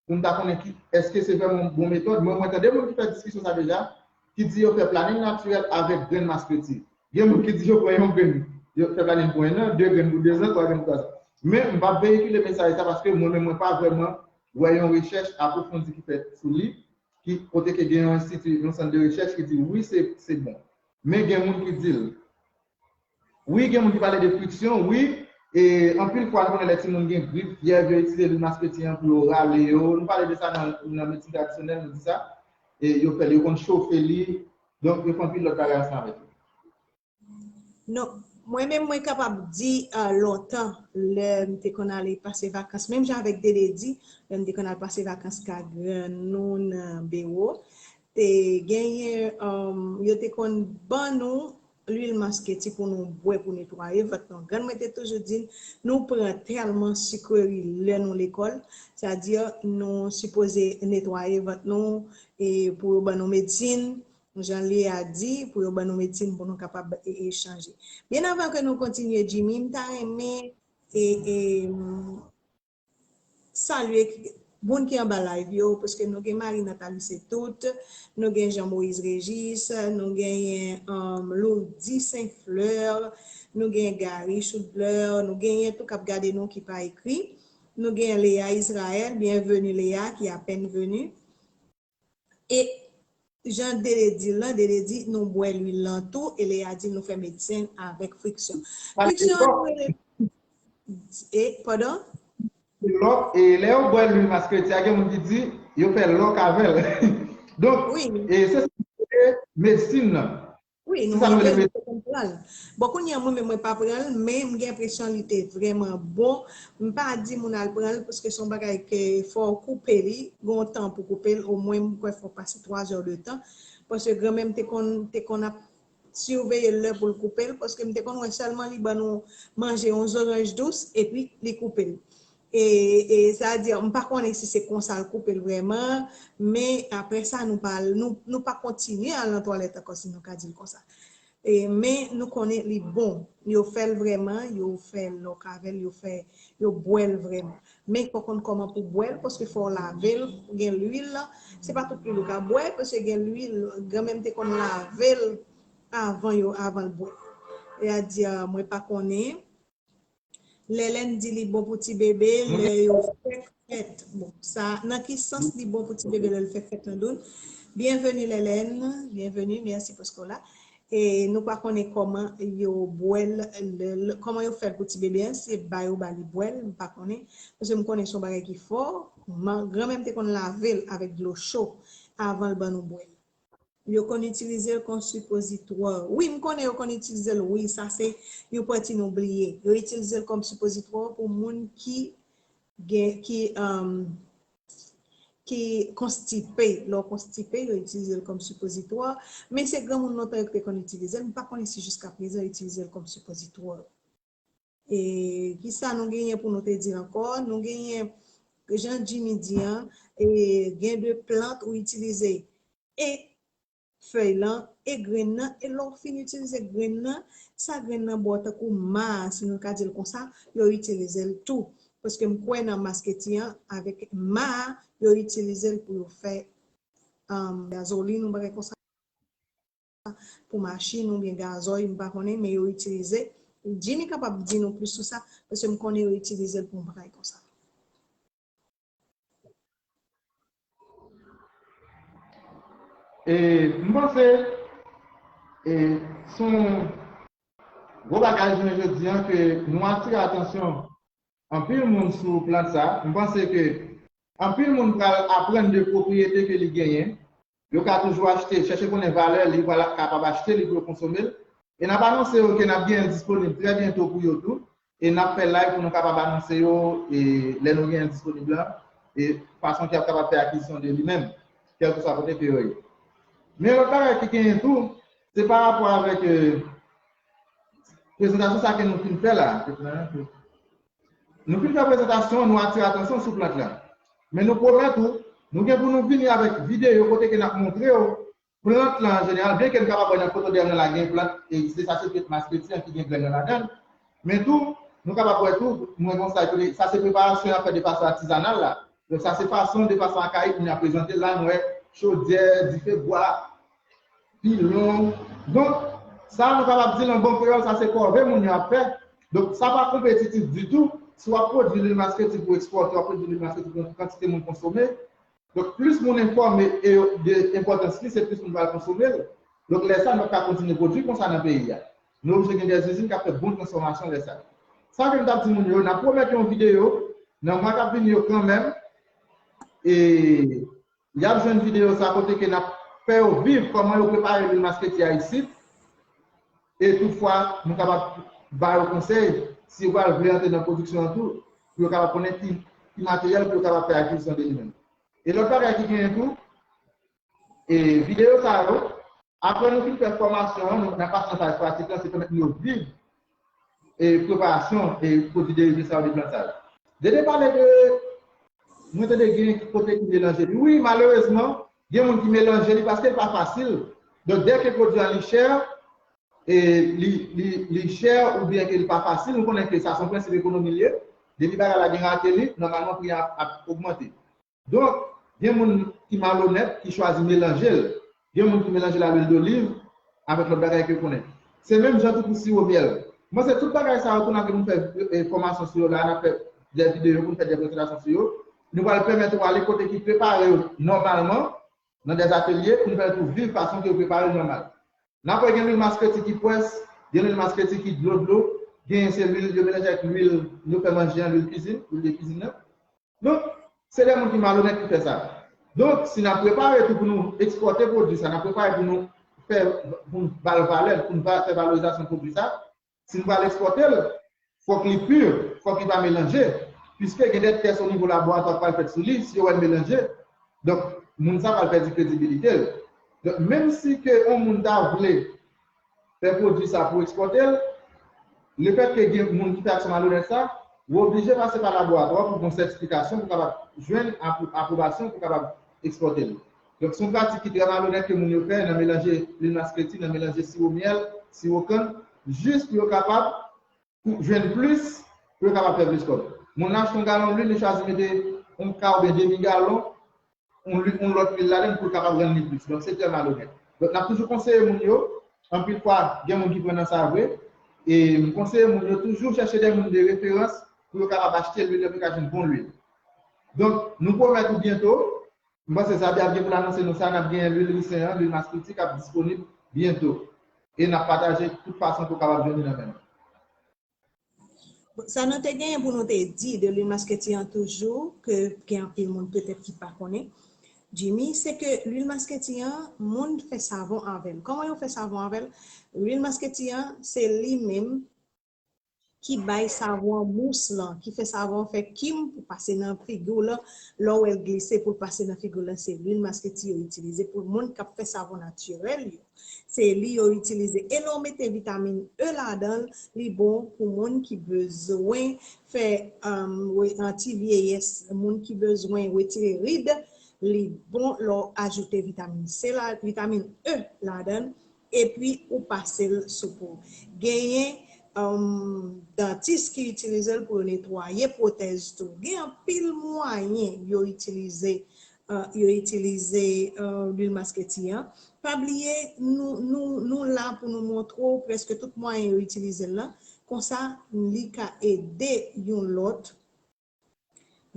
pou m ta konnen ki, èske se vrèman yon bon metòd. Mwen, mwen tande moun ki fè diskisyon sa deja, ki di yo fè planin natirèl avèk grenn masketi. Gen moun ki di yo pran yon grenn, yo fè planin pou en an, de grenn pou de zan, twa grenn pou twa zan. Men, m p ap veyikile mesaj sa paske mwen menm, mwen pa vrèman wè yon rechèch apwofondi ki fèt sou li, ki, kote ke gen yon enstiti, yon sant de rechèch ki di wi, se, se bon. Men gen moun ki di l. Wi, gen moun ki pale de friksyon, wi. E anpil fwa, nou konnen lè timoun gen grip, fyèv, yo itilize lwil masketi an pou yo rale yo. Nou pale de sa nan, nan medsin tradisyonèl, nou di sa. E yo fè l, yo konn chofe li. Donk, yo fè anpil lòt bagay ansanm avèk li. Non, mwen menm, mwen kapab di, ah, lontan, lè m te konn ale pase vakans, menm jan avèk Dede di, lè m te konn al pase vakans ka grann nou nan Bewo, te genyen, um, yo te konn ban nou lwil masketi pou nou bwè, pou netwaye vant nou. Grann mwen te toujou di n, nou pran tèlman sikreri lè nou lekòl, sètadi nou sipoze netwaye vant nou e pou yo ban nou medsin, jan Léa di, pou yo ban nou medsin pou nou kapab e, e chanje. Byen avan ke nou kontinye, Jimmy, m ta renmen e, e, salye moun ki anba live yo, paske nou gen Marie Nathalie Setout, nou gen Jean Moïse Régis, nou genyen um, Lourdy Saint Fleur, nou gen Gary Choudleur, nou genyen tou k ap gade nou ki pa ekri, nou gen Léa Israël, bienvenue Léa, ki apèn venu. E jan Dede di l lan, Dede di nou bwè lwil lan tou, e Léa di nou fè medsin avèk friksyon. Friksyon an rele. E, padon? Lòk, e lè yo bwè lwil masketi a, gen moun ki di yo fè lòk avè l. Donk, e se sa ki rele medsin nan. Wi, nou mete l, nou te konn pran l. Bon, kounye a, mwen menm, mwen pa pran l, men m gen enpresyon li te vrèman bon. M pa di moun al pran l, paske se yon bagay ke fò w koupe li, gen yon tan pou koupe l, omwen, m kwè fò w pase twa zè de tan. Paske granmè m te konn, te konn ap siveye lè pou l koupe l, paske m te konn wè sèlman li ban nou manje yon zoranj dous, epi li koupe l. E, e sa di, m pa konnen si se konsa l koupe l vrèman, men apre sa, nou pa, nou, nou pa kontinye al nan twalèt ankò, si nou ka di l konsa. E, men nou konnen li bon. Yo fè l vrèman, yo fè lòk avè l, yo fè, yo bwè l vrèman. Men fò konn kòman pou bwè l, paske fò w lave l, gen lwil la. Se pa tout lwil ou ka bwè, paske gen lwil, granmè m te konn lave l avan yo, avan l bwè. E a di, mwen pa konnen. Lèlèn di li bon pou ti bebe lè yo fèk fèt. Bon, sa, nan ki sans li bon pou ti bebe lè l fèk fèt, Landoun? Byenveni Lèlèn, byenveni, mèsi paske w la. E nou pa konnen kòman yo bwè l, lè, lè, kòman yo fè l pou ti bebe a, se ba yo ba li bwè l, m pa konnen. Paske m konnen se yon bagay ki fò, granmè m te konn lave l avèk dlo cho avan l ban nou bwè l. Yo konn itilize l kòm sipozitwa. Wi, m konnen yo konn itilize l, wi, sa se yon pati nou bliye. Yo itilize l kòm sipozitwa pou moun ki gen, ki, um, ki konstipe. Lè w konstipe, yo itilize l kòm sipozitwa. Men se granmoun lontan yo te konn itilize l. M pa konnen si jiska prezan yo itilize l kòm sipozitwa. E kisa nou genyen pou nou te di ankò? Nou genyen, jan Jimmy di an, e gen de plant ou itilize e fèy lan, e grenn nan, e lè w fin itilize grenn nan, sa grenn nan ba w tankou ma a, si nou ka di l konsa, yo itilize l tou. Paske m kwè nan masketi an, avèk ma a, yo itilize l pou yo fè um, gazolin, yon bagay konsa, pou machin oubyen gazòy, m pa konnen, men yo itilize. Jimmy kapab di nou plis sou sa, paske m konnen yo itilize l pou yon bagay konsa. E m panse e se yon gwo bagay jounen jodi an ke nou atire atansyon anpil moun sou plant sa. M panse ke anpil moun pral aprann de pwopriyete ke li genyen. Yo ka toujou achte, chèche konnen valè li, yo pral kapab achte li pou yo konsome l. E n ap anonse yo ke n ap genyen l disponib trè byento pou yo tou. E n ap fè live pou nou kapab anonse yo e lè nou genyen l disponib la, e fason ki ap kapab fè akizisyon de li menm, kèlkeswa kote ke yo ye. Men lòt bagay ki genyen tou, se pa rapò avèk e, prezantasyon sa ke nou fin fè la. Nou fin fè prezantasyon, nou atire atansyon sou plant la. Men nou pwomèt ou, nou gen pou nou vini avèk videyo kote ke n ap montre w plant lan an jeneral, byenke n kapab wè nan foto dèyè mwen la gen plant, e se sa se plant masketi an ki gen grenn nan ladan l. Men tou, nou kapab wè tou, mwen gon sa, sa se preparasyon y ap fè de fason atizanal la. Donk sa se fason, de fason akayik, moun yo ap prezante l la, nou wè chodyè, dife bwa, pilon. Donk, sa nou kapab di l an bon kreyòl, sa se kòve moun yo ap fè. Donk, sa pa konpetitif ditou. Si w ap pwodui lwil masketi pou ekspòte, w ap pwodui lwil masketi pou yon kantite moun konsome. Donk, plis moun enfòme e de enpòtans li, se plis moun pral konsome l. Donk, lè sa, nou p ap ka kontinye pwodui konsa nan peyi a. Nou oblije gen dè izin k ap fè bon transfòmasyon lè sa. Sa ke m t ap di moun yo, n ap pwomèt yon videyo nan mwa k ap vini yo kanmenm. E y ap jwenn videyo sa kote ke n ap fè yo viv kòman yo prepare lwil masketi a isit. E toutfwa, nou kapab ba yo konsèy si yo pral vle antre nan pwodiksyon an tou, pou yo kapab konnen ki, ki materyèl pou yo kapab fè akizisyon de li menm. E lòt bagay ki genyen tou, e videyo sa yo, apre nou fin fè fòmasyon an, nou, n ap pase nan faz pratik lan, se pèmèt nou yo viv e preparasyon e pwodui derive sa yo de plant sa yo. Dede pale de, mwen tande gen kote ki melanje li. Wi, malerezman, gen moun ki melanje li paske l pa fasil. Donk, dèke pwodui an li chè, e li, li, li chè oubyen ke li pa fasil, nou konnen ke sa se yon prensip ekonomi li ye. Depi bagay la gen rate li, nòmalman pri an ap, ap ogmante. Donk, gen moun ki malonèt, ki chwazi melanje l. Gen moun ki melanje l a lwil doliv avèk lòt bagay ke yo konnen. Se menm jan tou pou siwo myèl. Mwen se tout bagay sa yo tou n ap vin fè e, fòmasyon sou yo la, n ap fè de videyo pou n fè de prezantasyon sou yo. Nou pral pèmèt ou ale kote ki prepare yo nòmalman, nan de atelye, pou n pèmèt ou viv fason ke yo prepare l nòmal. N ap wè gen lwil maskreti ki pwès, gen lwil maskreti ki dlo dlo, genyen se lwil yo melanje ak lwil yo fè manje an, lwil kizin, lwil de kizin nan. Donk, se de moun ki malonèt ki fè sa. Donk, si n ap prepare tou pou nou ekspòte pwodui sa, n ap prepare pou nou fè, pou n ba l valè, pou n va fè valorizasyon pwodui sa, si n pral ekspòte l, fòk li pi, fòk li pa melanje, piske gen de tès o nivo laboratwa k pral fèt sou li, si yo wè l melanje, donk, moun sa pral pèdi kredibilite l. Donk, menm si ke yon moun ta vle fè pwodui sa pou ekspòte l, lefètke gen moun ki fè aksyon malonèt sa, ou oblije pase pa laboratwa pou gon sètifikasyon pou kapab jwenn apwo-, apwobasyon pou kapab ekspòte l. Donk, se yon pratik ki trè malonèt ke moun yo fè nan melanje lwil maskreti, nan melanje siwo myèl, siwo kann, jis pou yo kapab pou jwenn plis, pou yo kapab fè plis kòb. Moun nan achte yon galon lwil, li chwazi mete yon ka oubyen demi galon, yon lwil, yon lòt lwil ladan l pou l kapab rann li plis. Donk, se trè malonèt. Donk, n ap toujou konseye moun yo, anpil fwa, gen moun ki pran nan sa vre, e m konseye moun yo toujou chèche de moun de referans pou yo kapab achte lwil yo, pou yo ka jwenn bon lwil. Donk, nou pwomèt ou byento, M panse Zabi ap gen pou l anonse nou sa, n ap gen lwil risen an, lwil maskriti k ap disponib byento. E n ap pataje tout fason pou w kapab jwenn li nan men nou. Bon, sa nou te genyen pou nou te di de lwil masketi an toujou, ke gen anpil moun petèt ki pa konnen. Jimmy, se ke lwil masketi an, moun fè savon avè l. Kòman yo fè savon avè l? Lwil masketi an, se li menm ki bay savon an mous lan, ki fè savon an fè kim pou pase nan figi w lan, lè w wè l glise pou l pase nan figi w lan, se lwil masketi yo itilize pou moun k ap fè savon natirèl yo. Se li yo itilize. E lè w mete vitamin E ladan l, li bon pou moun ki bezwen fè um, anti vyeyès, moun ki bezwen retire rid, li bon lè w ajoute vitamin C la, vitamin E ladan l, epi ou pase l sou po. Genyen um, dantis ki itilize l pou yo netwaye pwotèz tou. Gen anpil mwayen yo itilize uh, yo itilize uh, lwil masketi an. Pa bliye, nou, nou, nou la pou nou montre w prèske tout mwayen yo itilize l lan. Konsa, li ka ede yon lòt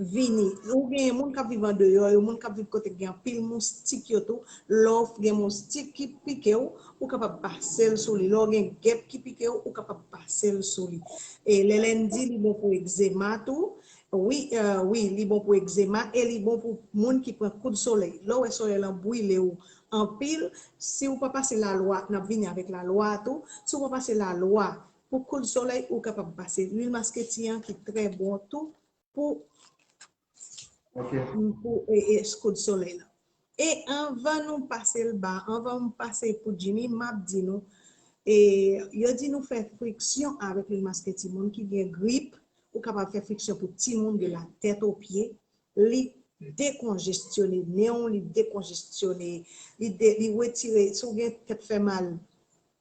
vini. Ou gen moun k ap viv andeyò yo, moun k ap viv kote k gen anpil moustik yo tou. Lè w gen moustik ki pike w, ou kapab pase l sou li. Lè w gen gèp ki pike w, ou kapab pase l sou li. E lè lè n di li bon pou egzema tou, wi, uh, wi, li bon pou egzema e li bon pou moun ki pran kout solèy. Lè w wè solèy lan brile w anpil, si w pa pase lalwa, n ap vini avèk lalwa tou, si w pa pase lalwa pou kout solèy, ou kapab pase lwil masketi an ki trè bon tou pou Ok. pou e, e, kout solèy la. E anvan nou pase l ba, anvan m pase pou Jimmy, m ap di nou, e, yo di nou fè friksyon avèk lwil masketi. Moun ki gen grip, ou kapab fè friksyon pou timoun de la tèt o pye. Li dekonjestyone nen w, li dekonjestyone, li, de, li retire, si w gen tèt fè mal,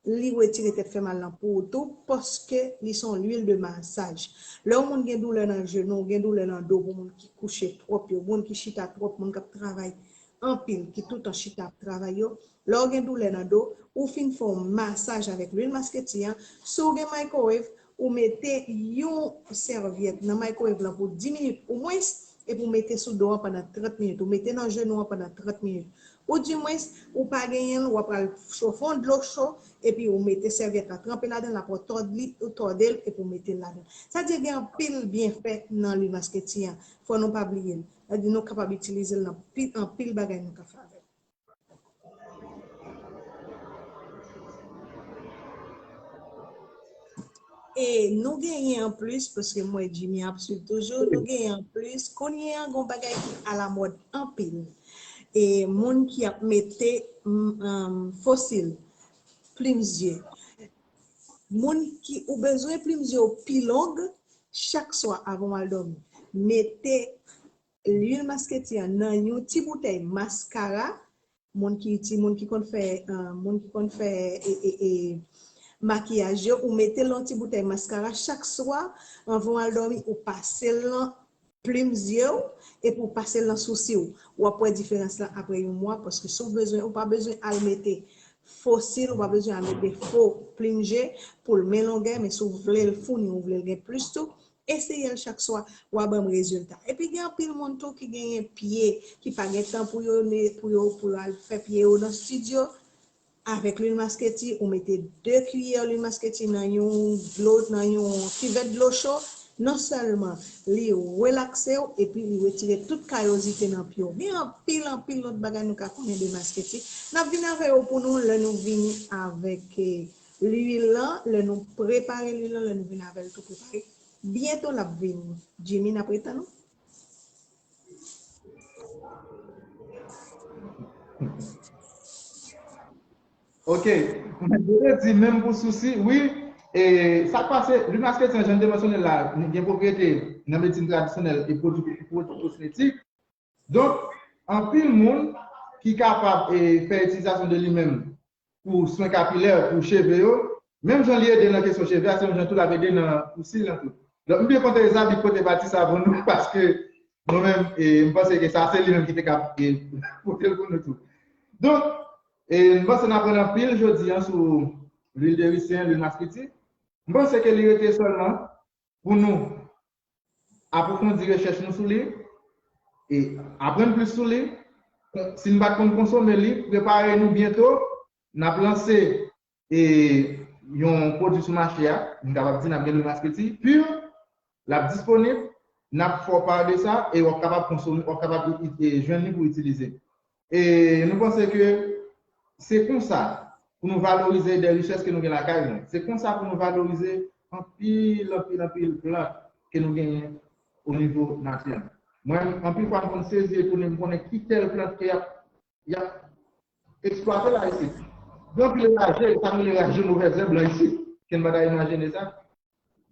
li retire tèt fè mal lan pou ou tou, paske li se yon lwil de masaj. Lè yon moun gen doulè nan jenou, gen doulè nan do, pou moun ki kouche twòp yo, moun ki chita twòp, moun k ap travay anpil, ki toutan chita ap travay yo, lè w gen doulè nan do, ou fin fè yon masaj avèk lwil masketi an, si w gen microwave, ou mete yon sèvyèt nan microwave lan pou dis minit omwens, epi w mete sou do an pandan trant minit. Ou mete nan jenou an pandan trant minit. Ou dimwens, ou pa genyen l, w ap al chofe yon dlo cho, epi ou mete sèvyèt la tranpe ladan l, apre w tòde li, ou tòde l, epi w mete l ladan. Sa di gen anpil byenfè nan lwil masketi an. Fò nou pa bliye l. Sa di nou kapab itilize l nan pi, anpil bagay nou ka fè avè l. E nou genyen anplis, paske m wè Jimmy ap swiv toujou, nou genyen anplis, kounye a gon bagay ki alamòd anpil. E moun ki ap mete mm, um, fosil, plim zye. Moun ki ou bezwen plim zye w pi long, chak swa avan w al dòmi, mete lwil masketi an nan yon ti boutèy maskara, moun ki ti moun ki konn fè uh, moun ki konn fè e, e, e, makiyaj yo, ou mete l nan ti boutèy maskara chak swa anvan w al dòmi, ou pase l nan plim zye w epi ou pase l nan sousi w. W ap wè diferans lan apre yon mwa, paske si w bezwen, ou pa bezwen al mete fosil, ou pa bezwen al mete fo plim zye pou l men longè, men si w vle l founi, ou vle l gen plis tou, eseye l chak swa, w a ban m rezilta. Epi gen anpil moun tou ki genyen pye, ki pa gen tan pou yo ne, pou yo pou yo al fè pye yo nan estidyo. Avèk lwil masketi, ou mete de kiyè lwil masketi nan yon dlo, nan yon kivèt dlo cho, non sèlman li relakse w, epi li retire tout kayozite nan pye w. Gen anpil, anpil lòt bagay nou ka konnen de masketi. N ap vin avè yo pou nou lè nou vini avèk eh, lwil lan, lè nou prepare lwil lan, lè nou vin avè l tou prepare. Byento l ap vini. Jimmy, n ap ret tann ou. Ok. Mwen te di menm pou sousi, wi. E sa k pase, lwil masketi an, jan m te mansyone l la, gen pwopriyete nan medsin tradisyonèl e pwodui pwodui kosmetik. Donk, anpil moun ki kapab e, fè itilizasyon de li menm pou swen kapilè, pou cheve yo, menm jan li ede nan kesyon cheve a, se menm jan tou l ap ede nan pou si lan tou. Donk, m byen kontan Zabi pote pati sa pou nou, paske mwen menm, e, m panse ke sa se li menm ki te ka e, pote l pou nou tou. Donk, e, m panse n aprann anpil jodi an sou lwil de risen, lwil masketi. M panse ke li rete sèlman pou nou apwofondi rechèch nou sou li, e aprann plis sou li, Si n pa t konn konsome li, prepare nou byento, n ap lanse e yon pwodui sou mache a, m kapab di n ap gen dlo maskreti pur, l ap disponib, n ap fè w pa de sa e w ap kapab konsome, w ap kapab jwenn li pou itilize. E nou panse ke se konsa pou nou valorize de richès ke nou gen lakay nou. Se konsa pou nou valorize anpil, anpil, anpil plant ke nou genyen o nivo natirèl. Mwen, anpil fwa, m konn sezi epou m konnen ki tèl plant ke y ap y ap eksplwate la isit. Gen anpil raje, sa nou rele raje movèzèb lan isit, ke n pa ta imajine sa,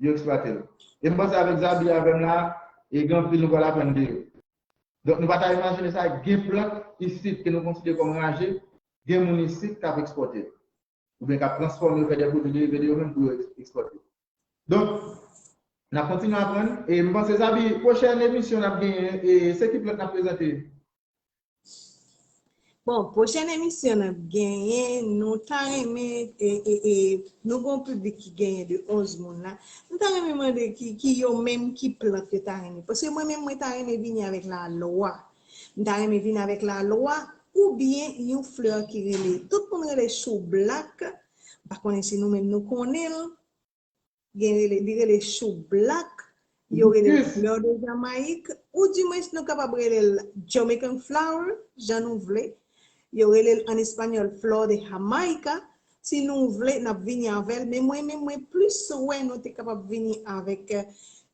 yo eksplwate l. E m panse avèk Zabi avè m la, e gen anpil nou pral aprann de yo. Donk, nou pa ta imajine sa, gen plant isit ke nou konsidere kòm raje, gen moun isit k ap ekspòte l. Oubyen k ap transfòme yo, fè de pwodui derive de yo menm pou yo ekspòte. Donk, n ap kontinye aprann. E m panse, Zabi, pwochèn emisyon n ap genyen, e se ki plant n ap prezante? Bon, pwochèn emisyon n ap genyen, nou ta renmen, e, e, e, nou gen yon piblik ki genyen de onz moun la. Nou ta renmen mande ki, ki yo menm ki plant yo ta renmen. Paske mwen menm, mwen ta renmen vini avèk lalwa. M ta renmen vini avèk lalwa oubyen yon flè ki rele, tout moun rele choublak. M pa konnen si nou menm nou konnen l. Gen rele, li rele choublak, yo rele l fleur de Jamaïque, ou dimwens nou kapab rele l Jamaican flower, jan nou vle. Yo rele l an espanyòl flor de Jamaica. Si nou vle, n ap vini avè l, men mwen menm mwen plis wè nou te kapab vini avèk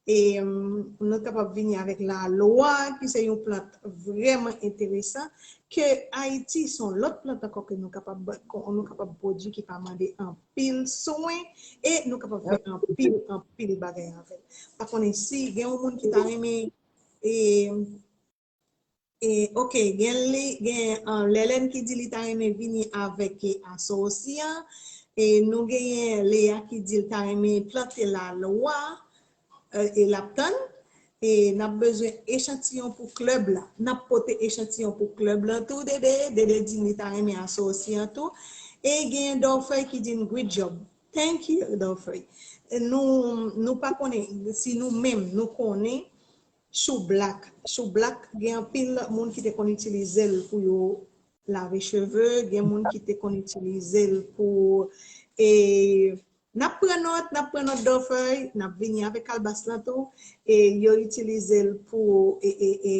e nou kapab vini avèk lalwa, ki se yon plant vrèman enteresan, ke Ayiti se yon lòt plant ankò ke nou kapab, nou kapab pwodui ki pa mande anpil swen, e nou kapab fè anpil, anpil bagay avè l. Pa konnen si gen yon moun ki ta renmen e, e, ok, gen li, gen uh, Lèlèn ki di li ta renmen vini avèk e, aso osi an. E nou genyen Leya ki di l ta renmen plante lalwa, e l ap tann. E n ap bezwen echantiyon pou klèb la. N ap pote echantiyon pou klèb la tou, Dede. Dede di li ta renmen aso osi an tou. E genyen Dòfèy ki di n good job. Thank you, Dòfèy. Nou, nou pa konnen si nou menm nou konnen choublak. Choublak, gen anpil moun ki te konn itilize l pou yo lave cheve, gen moun ki te konn itilize l pou e, N ap pran nòt, n ap pran nòt Dòfèy, n ap vini avèk kalbas lan tou. E yo itilize l pou, e, e, e,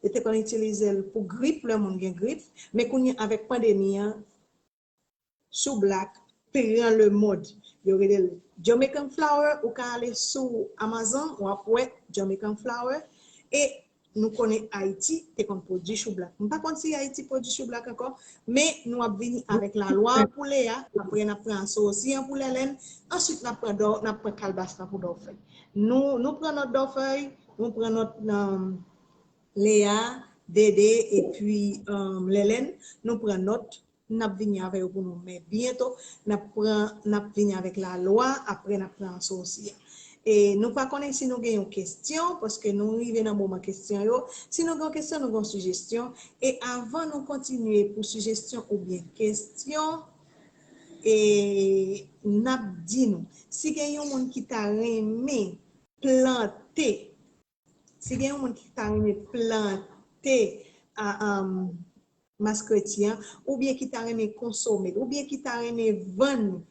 yo te konn itilize l pou grip, lè moun gen grip. Men kounye a avèk pandemi an, choublak pran le mond. Yo rele l Jamaican flower, ou ka ale sou Amazon, w ap wè Jamaican flower. E nou konnen Ayiti te konn pwodui choublak. M pa konn si Ayiti pwodui choublak ankò, men nou ap vini avèk lalwa pou Leya, apre n ap pran aso osi an pou Lèlèn, answit n ap pran dò, n ap pran kalbas lan pou Dòfèy. Nou, nou pran nòt Dòfèy, nou pran nòt um, Leya, Dede, epi um, Lèlèn, nou pran nòt. N ap vini avè yo pou nou, men byento n ap pran, n ap vini avèk lalwa, apre n ap pran aso osi a. E nou pa konnen si nou gen yon kesyon, paske nou rive nan moman kesyon yo. Si nou gen yon kesyon, nou gen yon sijesyon. E avan nou kontinye pou sijesyon oubyen kesyon, e n ap di nou, si gen yon moun ki ta renmen plante, si gen yon moun ki ta renmen plante a, um, maskreti an, oubyen ki ta renmen konsome l, oubyen ki ta renmen vann,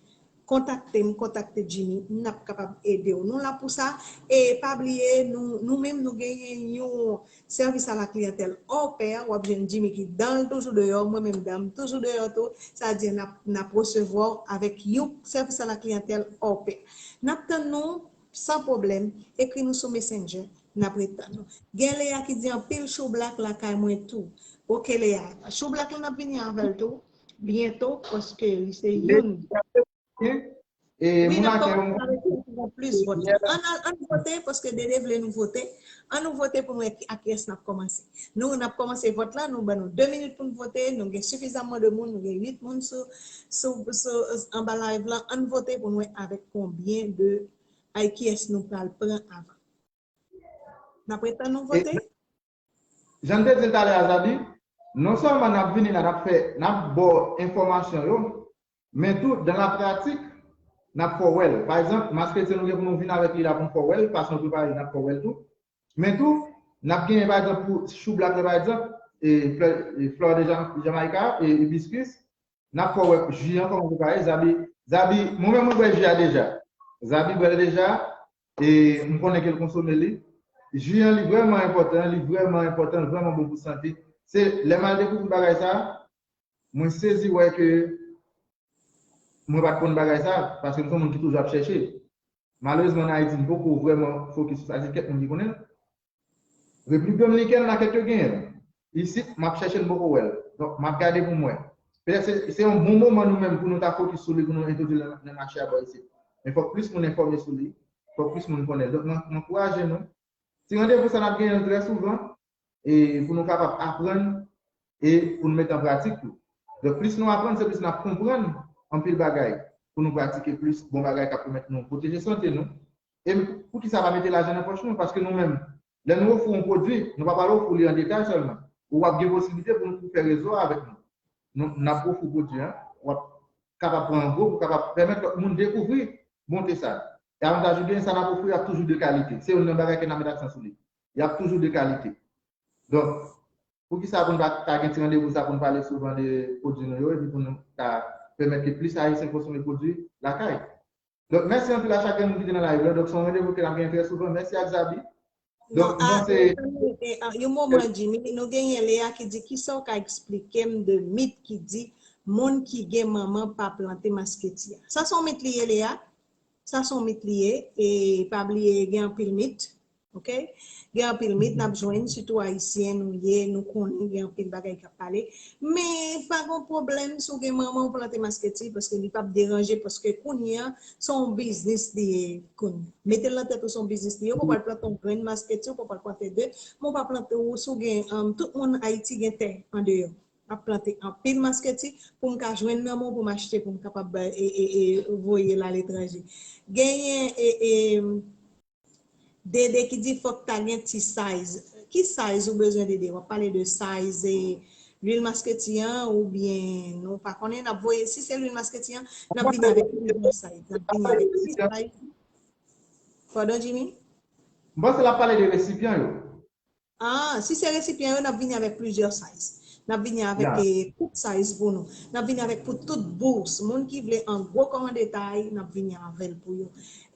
kontakte m, kontakte Jimmy, n ap kapab ede w. Nou la pou sa, e pa bliye, nou, nou menm nou genyen yon sèvis a la kliyantèl hors pair, w ap jwenn Jimmy ki dan l toujou deyò, mwen menm dan m toujou deyò tou, sa di n ap, n ap resevwa w avèk yon sèvis a la kliyantèl hors pair. N ap tann nou san pwoblèm, ekri nou sou Messenger, n ap ret tann nou. Gen Leya ki di anpil choublak lakay mwen tou. Ok Leya, choublak la n ap vini avè l tou, byento, paske li se youn. Wi, n ap kòmanse avèk plis vòt. Ann, ann vote, paske Dede vle nou vote. Ann nou vote pou nou wè a kiyès n ap kòmanse. Nou, n ap kòmanse vòt la, nou ban nou de minit pou n vote, nou gen sifizamman de moun, nou gen uit moun sou, sou, sou, anba live la. Ann vote pou nou wè avèk konbyen de Ay kiyès nou pral pran avan? N ap ret tann nou vote? Jan n te di l talè a, Zabi, non sèlman n ap vini la, n ap fè, n ap ba w enfòmasyon yo, men tou, dans la pratique, n ap fè w wè l. Pa egzanp, maskreti nou gen pou nou vin avèk li la pou n fè w wè l, fason l prepare, n ap fè w wè l tou. Men tou, n ap genyen, pa egzanp, pou choublak la, pa egzanp, e, flè, e, fleur de Jam- Jamaica, e, hibiscus. N ap fè w wè ji an kòman pou parèt. Zabi, Zabi, mwen menm mwen bwè ji a deja. Zabi bwè l deja. E m konnen ke l konsome li. Ji an li vrèman enpòtan, li vrèman enpòtan, li vrèman bon pou sante. Se lè m al dekouvri bagay sa, mwen sezi wè ke mwen pa t konn bagay sa, paske m se yon moun ki toujou ap chèche. Malerezman, ann Ayiti, m poko vrèman fokis sou sa, se kèk moun ki konnen l. Repiblik Dominikèn, makèt yo genyen l. Isit, m ap chèche l, m poko wè l. Donk, m ap gade pou m wè. Petèt se, se yon bon moman nou menm pou nou ta fokis sou li, pou nou entwodui l nan, nan mache a bò isit. Men fòk plis moun enfòme sou li, fòk plis moun konnen l. Donk, mwen, mwen ankouraje nou. Ti randevou sa n ap genyen yo trè souvan, e pou nou kapab aprann e pou nou mete an pratik tou. Donk, plis nou aprann, se plis n ap konprann anpil bagay pou nou pratike plis bon bagay k ap pèmèt nou pwoteje sante nou. E poukisa pa mete lajan nan pòch nou? Paske nou menm, lè nou ofri yon pwodui, nou pa pral ofri li an detay sèlman. Ou ap gen posiblite pou nou fè rezo a avèk nou. Nou, n ap ofri pwodui an, w ap kapab pran an gwo pou kapab pèmèt lòt moun dekouvri bonte sa. E avantaj ou genyen, sa n ap ofri ap toujou de kalite. Se youn nan bagay ke n ap met aksan sou li. Y ap toujou de kalite. Donk, poukisa pou n pa ta gen ti randevou sa pou n pale souvan de pwodui nou yo, epi pou nou ka pèmèt ke plis Ayisyen konsome pwodui lakay? Donk, mèsi anpil a chak moun ki te nan live la. Donk, se yon randevou ke n ap genyen trè souvan. Mèsi ak Zabi. Donk, non, m panse. Yon moman, Jimmy, nou genyen Lea ki di, kisa w ka eksplike m de mit ki di moun ki gen manman pa plante masketi a? Sa se yon mit li ye, Lea. Sa se yon mit li ye. E pa bliye, gen anpil mit. Oke? Gen anpil mit n ap jwenn, sitou ayisyen nou ye, nou konnen gen anpil bagay k ap pale. Men pa gen pwoblèm si w gen manman w plante masketi, paske li p ap deranje, paske kounye a, se yon biznis li ye kounye a. Mete l nan tèt ou se yon biznis li ye, ou pa pral plante yon grenn masketi, ou pa pral plante de, men w pa plante ou, si w gen, um, tout moun Ayiti gen tè andeyò. M ap plante anpil masketi pou m ka jwenn nan men w pou m achte, pou m kapab, e, e, e, voye l aletranje. Genyen, e, e, Dede ki di fòk ta gen ti size. Ki size ou bezwen, Dede? W ap pale de size, e, lwil masketi an oubyen nou pa konnen, n ap voye, si se lwil masketi an, n ap vini avèk plizyè size. N ap vini avèk ti size. Pardon, Jimmy? M panse l ap pale de resipyan yo. Ah, si se resipyan yo, n ap vini avèk plizyè size. N ap vini avèk, e, koup size pou nou. N ap vini avèk pou tout bous. Moun ki vle an gwo kòm an detay, n ap vini avè l pou yo.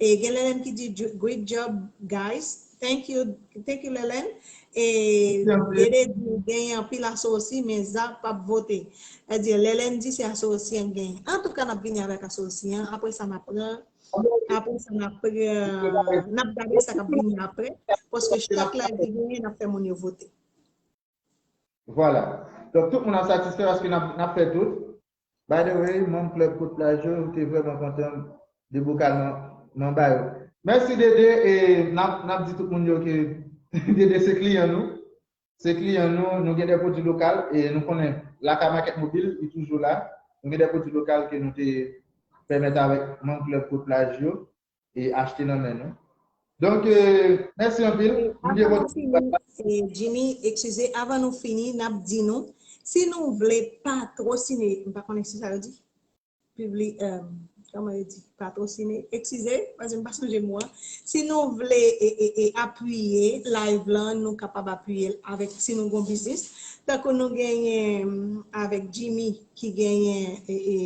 E gen Lèlèn ki di, "Ju- great job, guys." Thank you, thank you, Lèlèn. E Dede di, "Genyen anpil asosi, men Za p ap vote." Sa di, Lèlèn di se asosi an genyen. Antouka, n ap vini avèk asosi an. Apre sa, n ap pran Apre sa, n ap, euh, n ap gade sa k ap vini apre, paske chak live ki genyen, n ap fè moun yo vote. Vwala. Donk, tout moun ap satisfè paske n ap, n ap fè tout. By the way, manm klèb Kot Plaj yo, yo te vrèman kontan de bokal nan, nan ba yo. Mèsi, Dede, e n ap, n ap di tout moun yo ke Dede se kliyan nou. Se kliyan nou, nou gen de pwodui lokal, e nou konnen Lakay Makèt Mobil, li toujou la. Nou gen de pwodui lokal ke nou te pèmèt avèk manm klèb Kot Plaj yo, e achte nan men nou. Donk, e, mèsi anpil. E avan nou fini, e, Jimmy, eskize, avan nou fini, n ap di nou, si nou vle patrosine, m pa konnen si sa yo di, pibli-, eh, kòman yo di, patrosine, eskize, paske m pa sonje mo a. Si nou vle, e, e, e, apiye live lan, nou kapab apiye l avèk, si nou gon biznis. Tankou nou genyen, mm, avèk Jimmy ki genyen, e, e,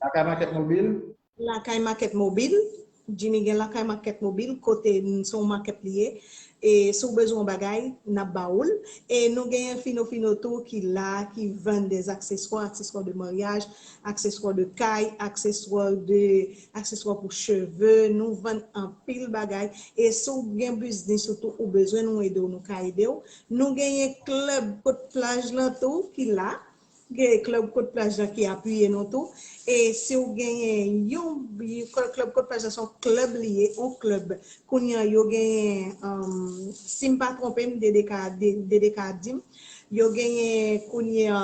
Lakay Makèt Mobil. Lakay Makèt Mobil. Jimmy gen Lakay Makèt Mobil, kote n-, se yon makèt li ye. E si w bezwen yon bagay, n ap ba ou l. E nou genyen Fino Fino tou ki la, ki vann des accessoires, accessoires de mariage, accessoires de kay, accessoires de, accessoires pou cheve. Nou vann anpil bagay. E si w gen biznis ou tou, ou bezwen nou ede w, nou ka ede w. Nou genyen klèb Kot Plaj lan tou ki la. Gen klèb Kot Plaj lan ki apiye nou tou. E si w genyen yon, klèb Kot Plaj lan se yon klèb li ye, yon klèb. Kounye a yo genyen, um, si m pa twonpe m, Dede ka, De-, Dede ka di m, yo genyen kounye a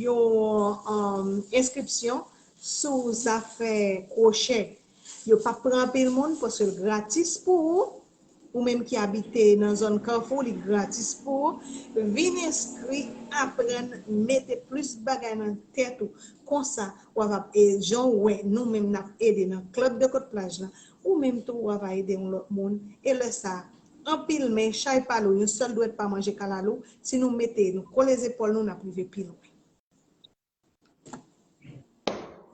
yon, um, enskripsyon sou zafè kwochè. Yo p ap pran anpil moun paske l gratis pou ou. Ou menm ki abite nan zòn Kafou, li gratis pou ou. Vin enskri, aprann, mete plis bagay nan tèt ou. Konsa, w ap, e, jan w wè, nou menm n ap ede nan klèb de Kot Plaj lan. Ou menm tou, w ap ede yon lòt moun. E lè sa, anpil men chay pa lou, yon sèl dwèt pa manje kalalou. Si nou mete, nou kole zepòl nou, n ap rive pi lwen.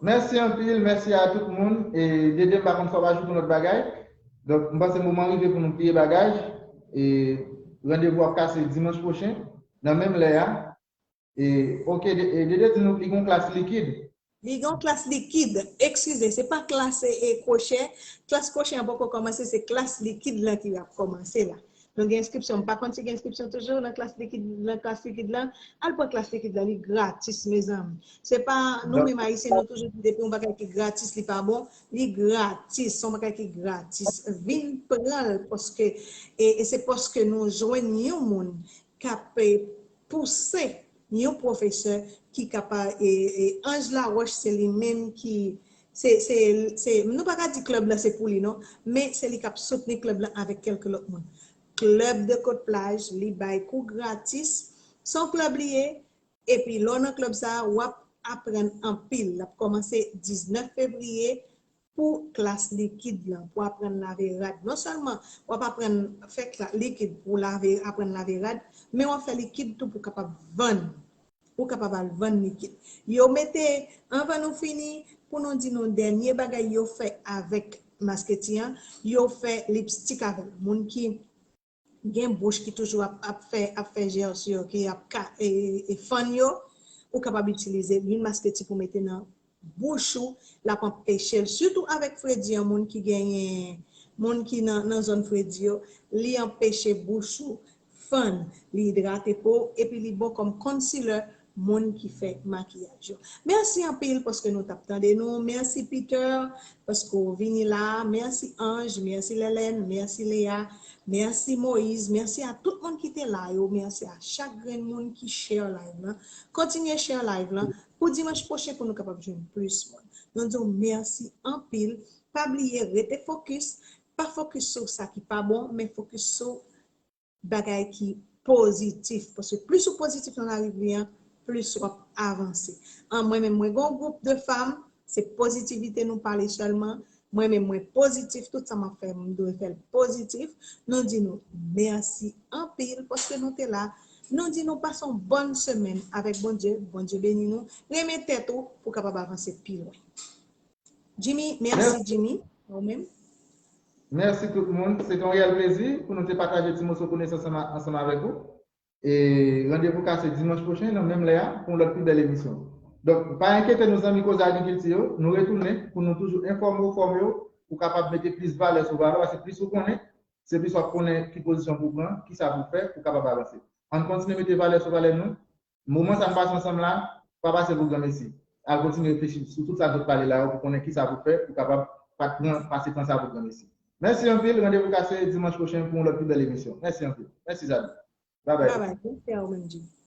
Mèsi anpil, mèsi a tout moun. E Dede, m pa konn si w ap ajoute yon lòt bagay. Donk, m panse moman rive pou nou pliye bagaj. E randevou ap kase dimanch pwochen, nan menm lè a. E, oke, Dede di nou li gen yon klas likid. Li gen yon klas likid, eskize, se pa klas e kwochè. Klas kwochè an poko kòmanse, se klas likid lan ki ap kòmanse la. Nou gen enskripsyon, m pa konn si gen enskripsyon toujou nan klas likid, nan klas likid lan. Al pran klas likid lan, li gratis, mezanmi. Se pa nou menm Ayisyen, nou toujou di depi yon bagay ki gratis, li pa bon. Li gratis, se yon bagay ki gratis. Vin pran l, paske, e, e se paske nou jwenn yon moun k ap, e, pouse yon pwofesè ki kapab, e, e, Ange Laroche, se li menm ki, se, se, se, nou pa ka di klèb la se pou li non, men se li k ap soutni klèb la avèk kèlke lòt moun. Club de Côte Plage, li bay kou gratis. Se yon klèb li ye, epi lè w nan klèb sa a, w ap aprann anpil. L ap kòmanse diznèf fevriye pou klas likid lan, pou aprann lave rad. Non sèlman w ap aprann fè kla- likid pou lave, aprann lave rad, men w ap fè likid tou pou kapab vann. Ou kapab al vann likid. Yo mete, anvan nou fini, pou nou di nou dènye bagay yo fè avèk masketi an, yo fè lipstik avè l. Moun ki gen bouch ki toujou ap, ap fè, ap fè jè sou yo, ki ap ka, e, e, fann yo, ou kapab itilize lwil masketi pou mete nan bouch ou, l ap anpeche l. Sitou avèk fredi an, moun ki genyen, moun ki nan, nan zòn fredi yo, li anpeche bouch ou fann, li idrate po, epi li bon kòm concealer moun ki fè makiyaj yo. Mèsi anpil paske nou t ap tande nou. Mèsi Peter paske w vini la. Mèsi Ange, mèsi Lèlèn, mèsi Lea, mèsi Moïse, mèsi a tout moun ki te la yo, mèsi a chak grenn moun ki share live lan. Kontinye share live lan pou dimanch pwochen pou nou kapab jwenn plis moun. Nou di w mèsi anpil. Pa bliye rete fokis, pa fokis sou sa ki pa bon, men fokis sou bagay ki pozitif. Paske plis ou pozitif nan lavi an, plis w ap avanse. An, mwen menm, mwen gen yon gwoup de fanm, se pozitivite nou pale sèlman. Mwen menm, mwen pozitif, tout sa m ap fè, m dwe fè l pozitif. Nou di nou mèsi anpil paske nou te la. Nou di nou pase yon bòn semèn avèk Bondye. Bondye beni nou. Renmen tèt ou pou w kapab avanse pi lwen. Jimmy, mèsi Jimmy. Ou menm? Mèsi tout moun. Se te yon reyèl plezi pou nou te pataje ti moso konesans ansanm avèk ou. E randevou kase dimanch pwochen nan menm lè a pou yon lòt pi bèl emisyon. Donk, pa enkyete nou zanmi Koze Agrikilti yo, nou retounen pou nou toujou enfòme w, fòme w, pou kapab mete plis valè sou valè, paske plis ou konnen, se plis w ap konnen ki pozisyon pou w pran, ki sa pou w fè pou w kapab avanse. Ann kontinye mete valè sou valè nou. Moman sa n pase ansanm la, pa pase pou granmesi. Al kontinye reflechi sou tout sa n sot pale la yo pou konnen ki sa pou w fè pou w kapab pa t pran pase tan sa pou granmesi. Mèsi anpil, randevou kase dimanch pwochen pou yon lòt pi bèl emisyon. Mèsi anpil. Mèsi Zabi. Babay. Babay. Mèsi a ou menm, Jimmy.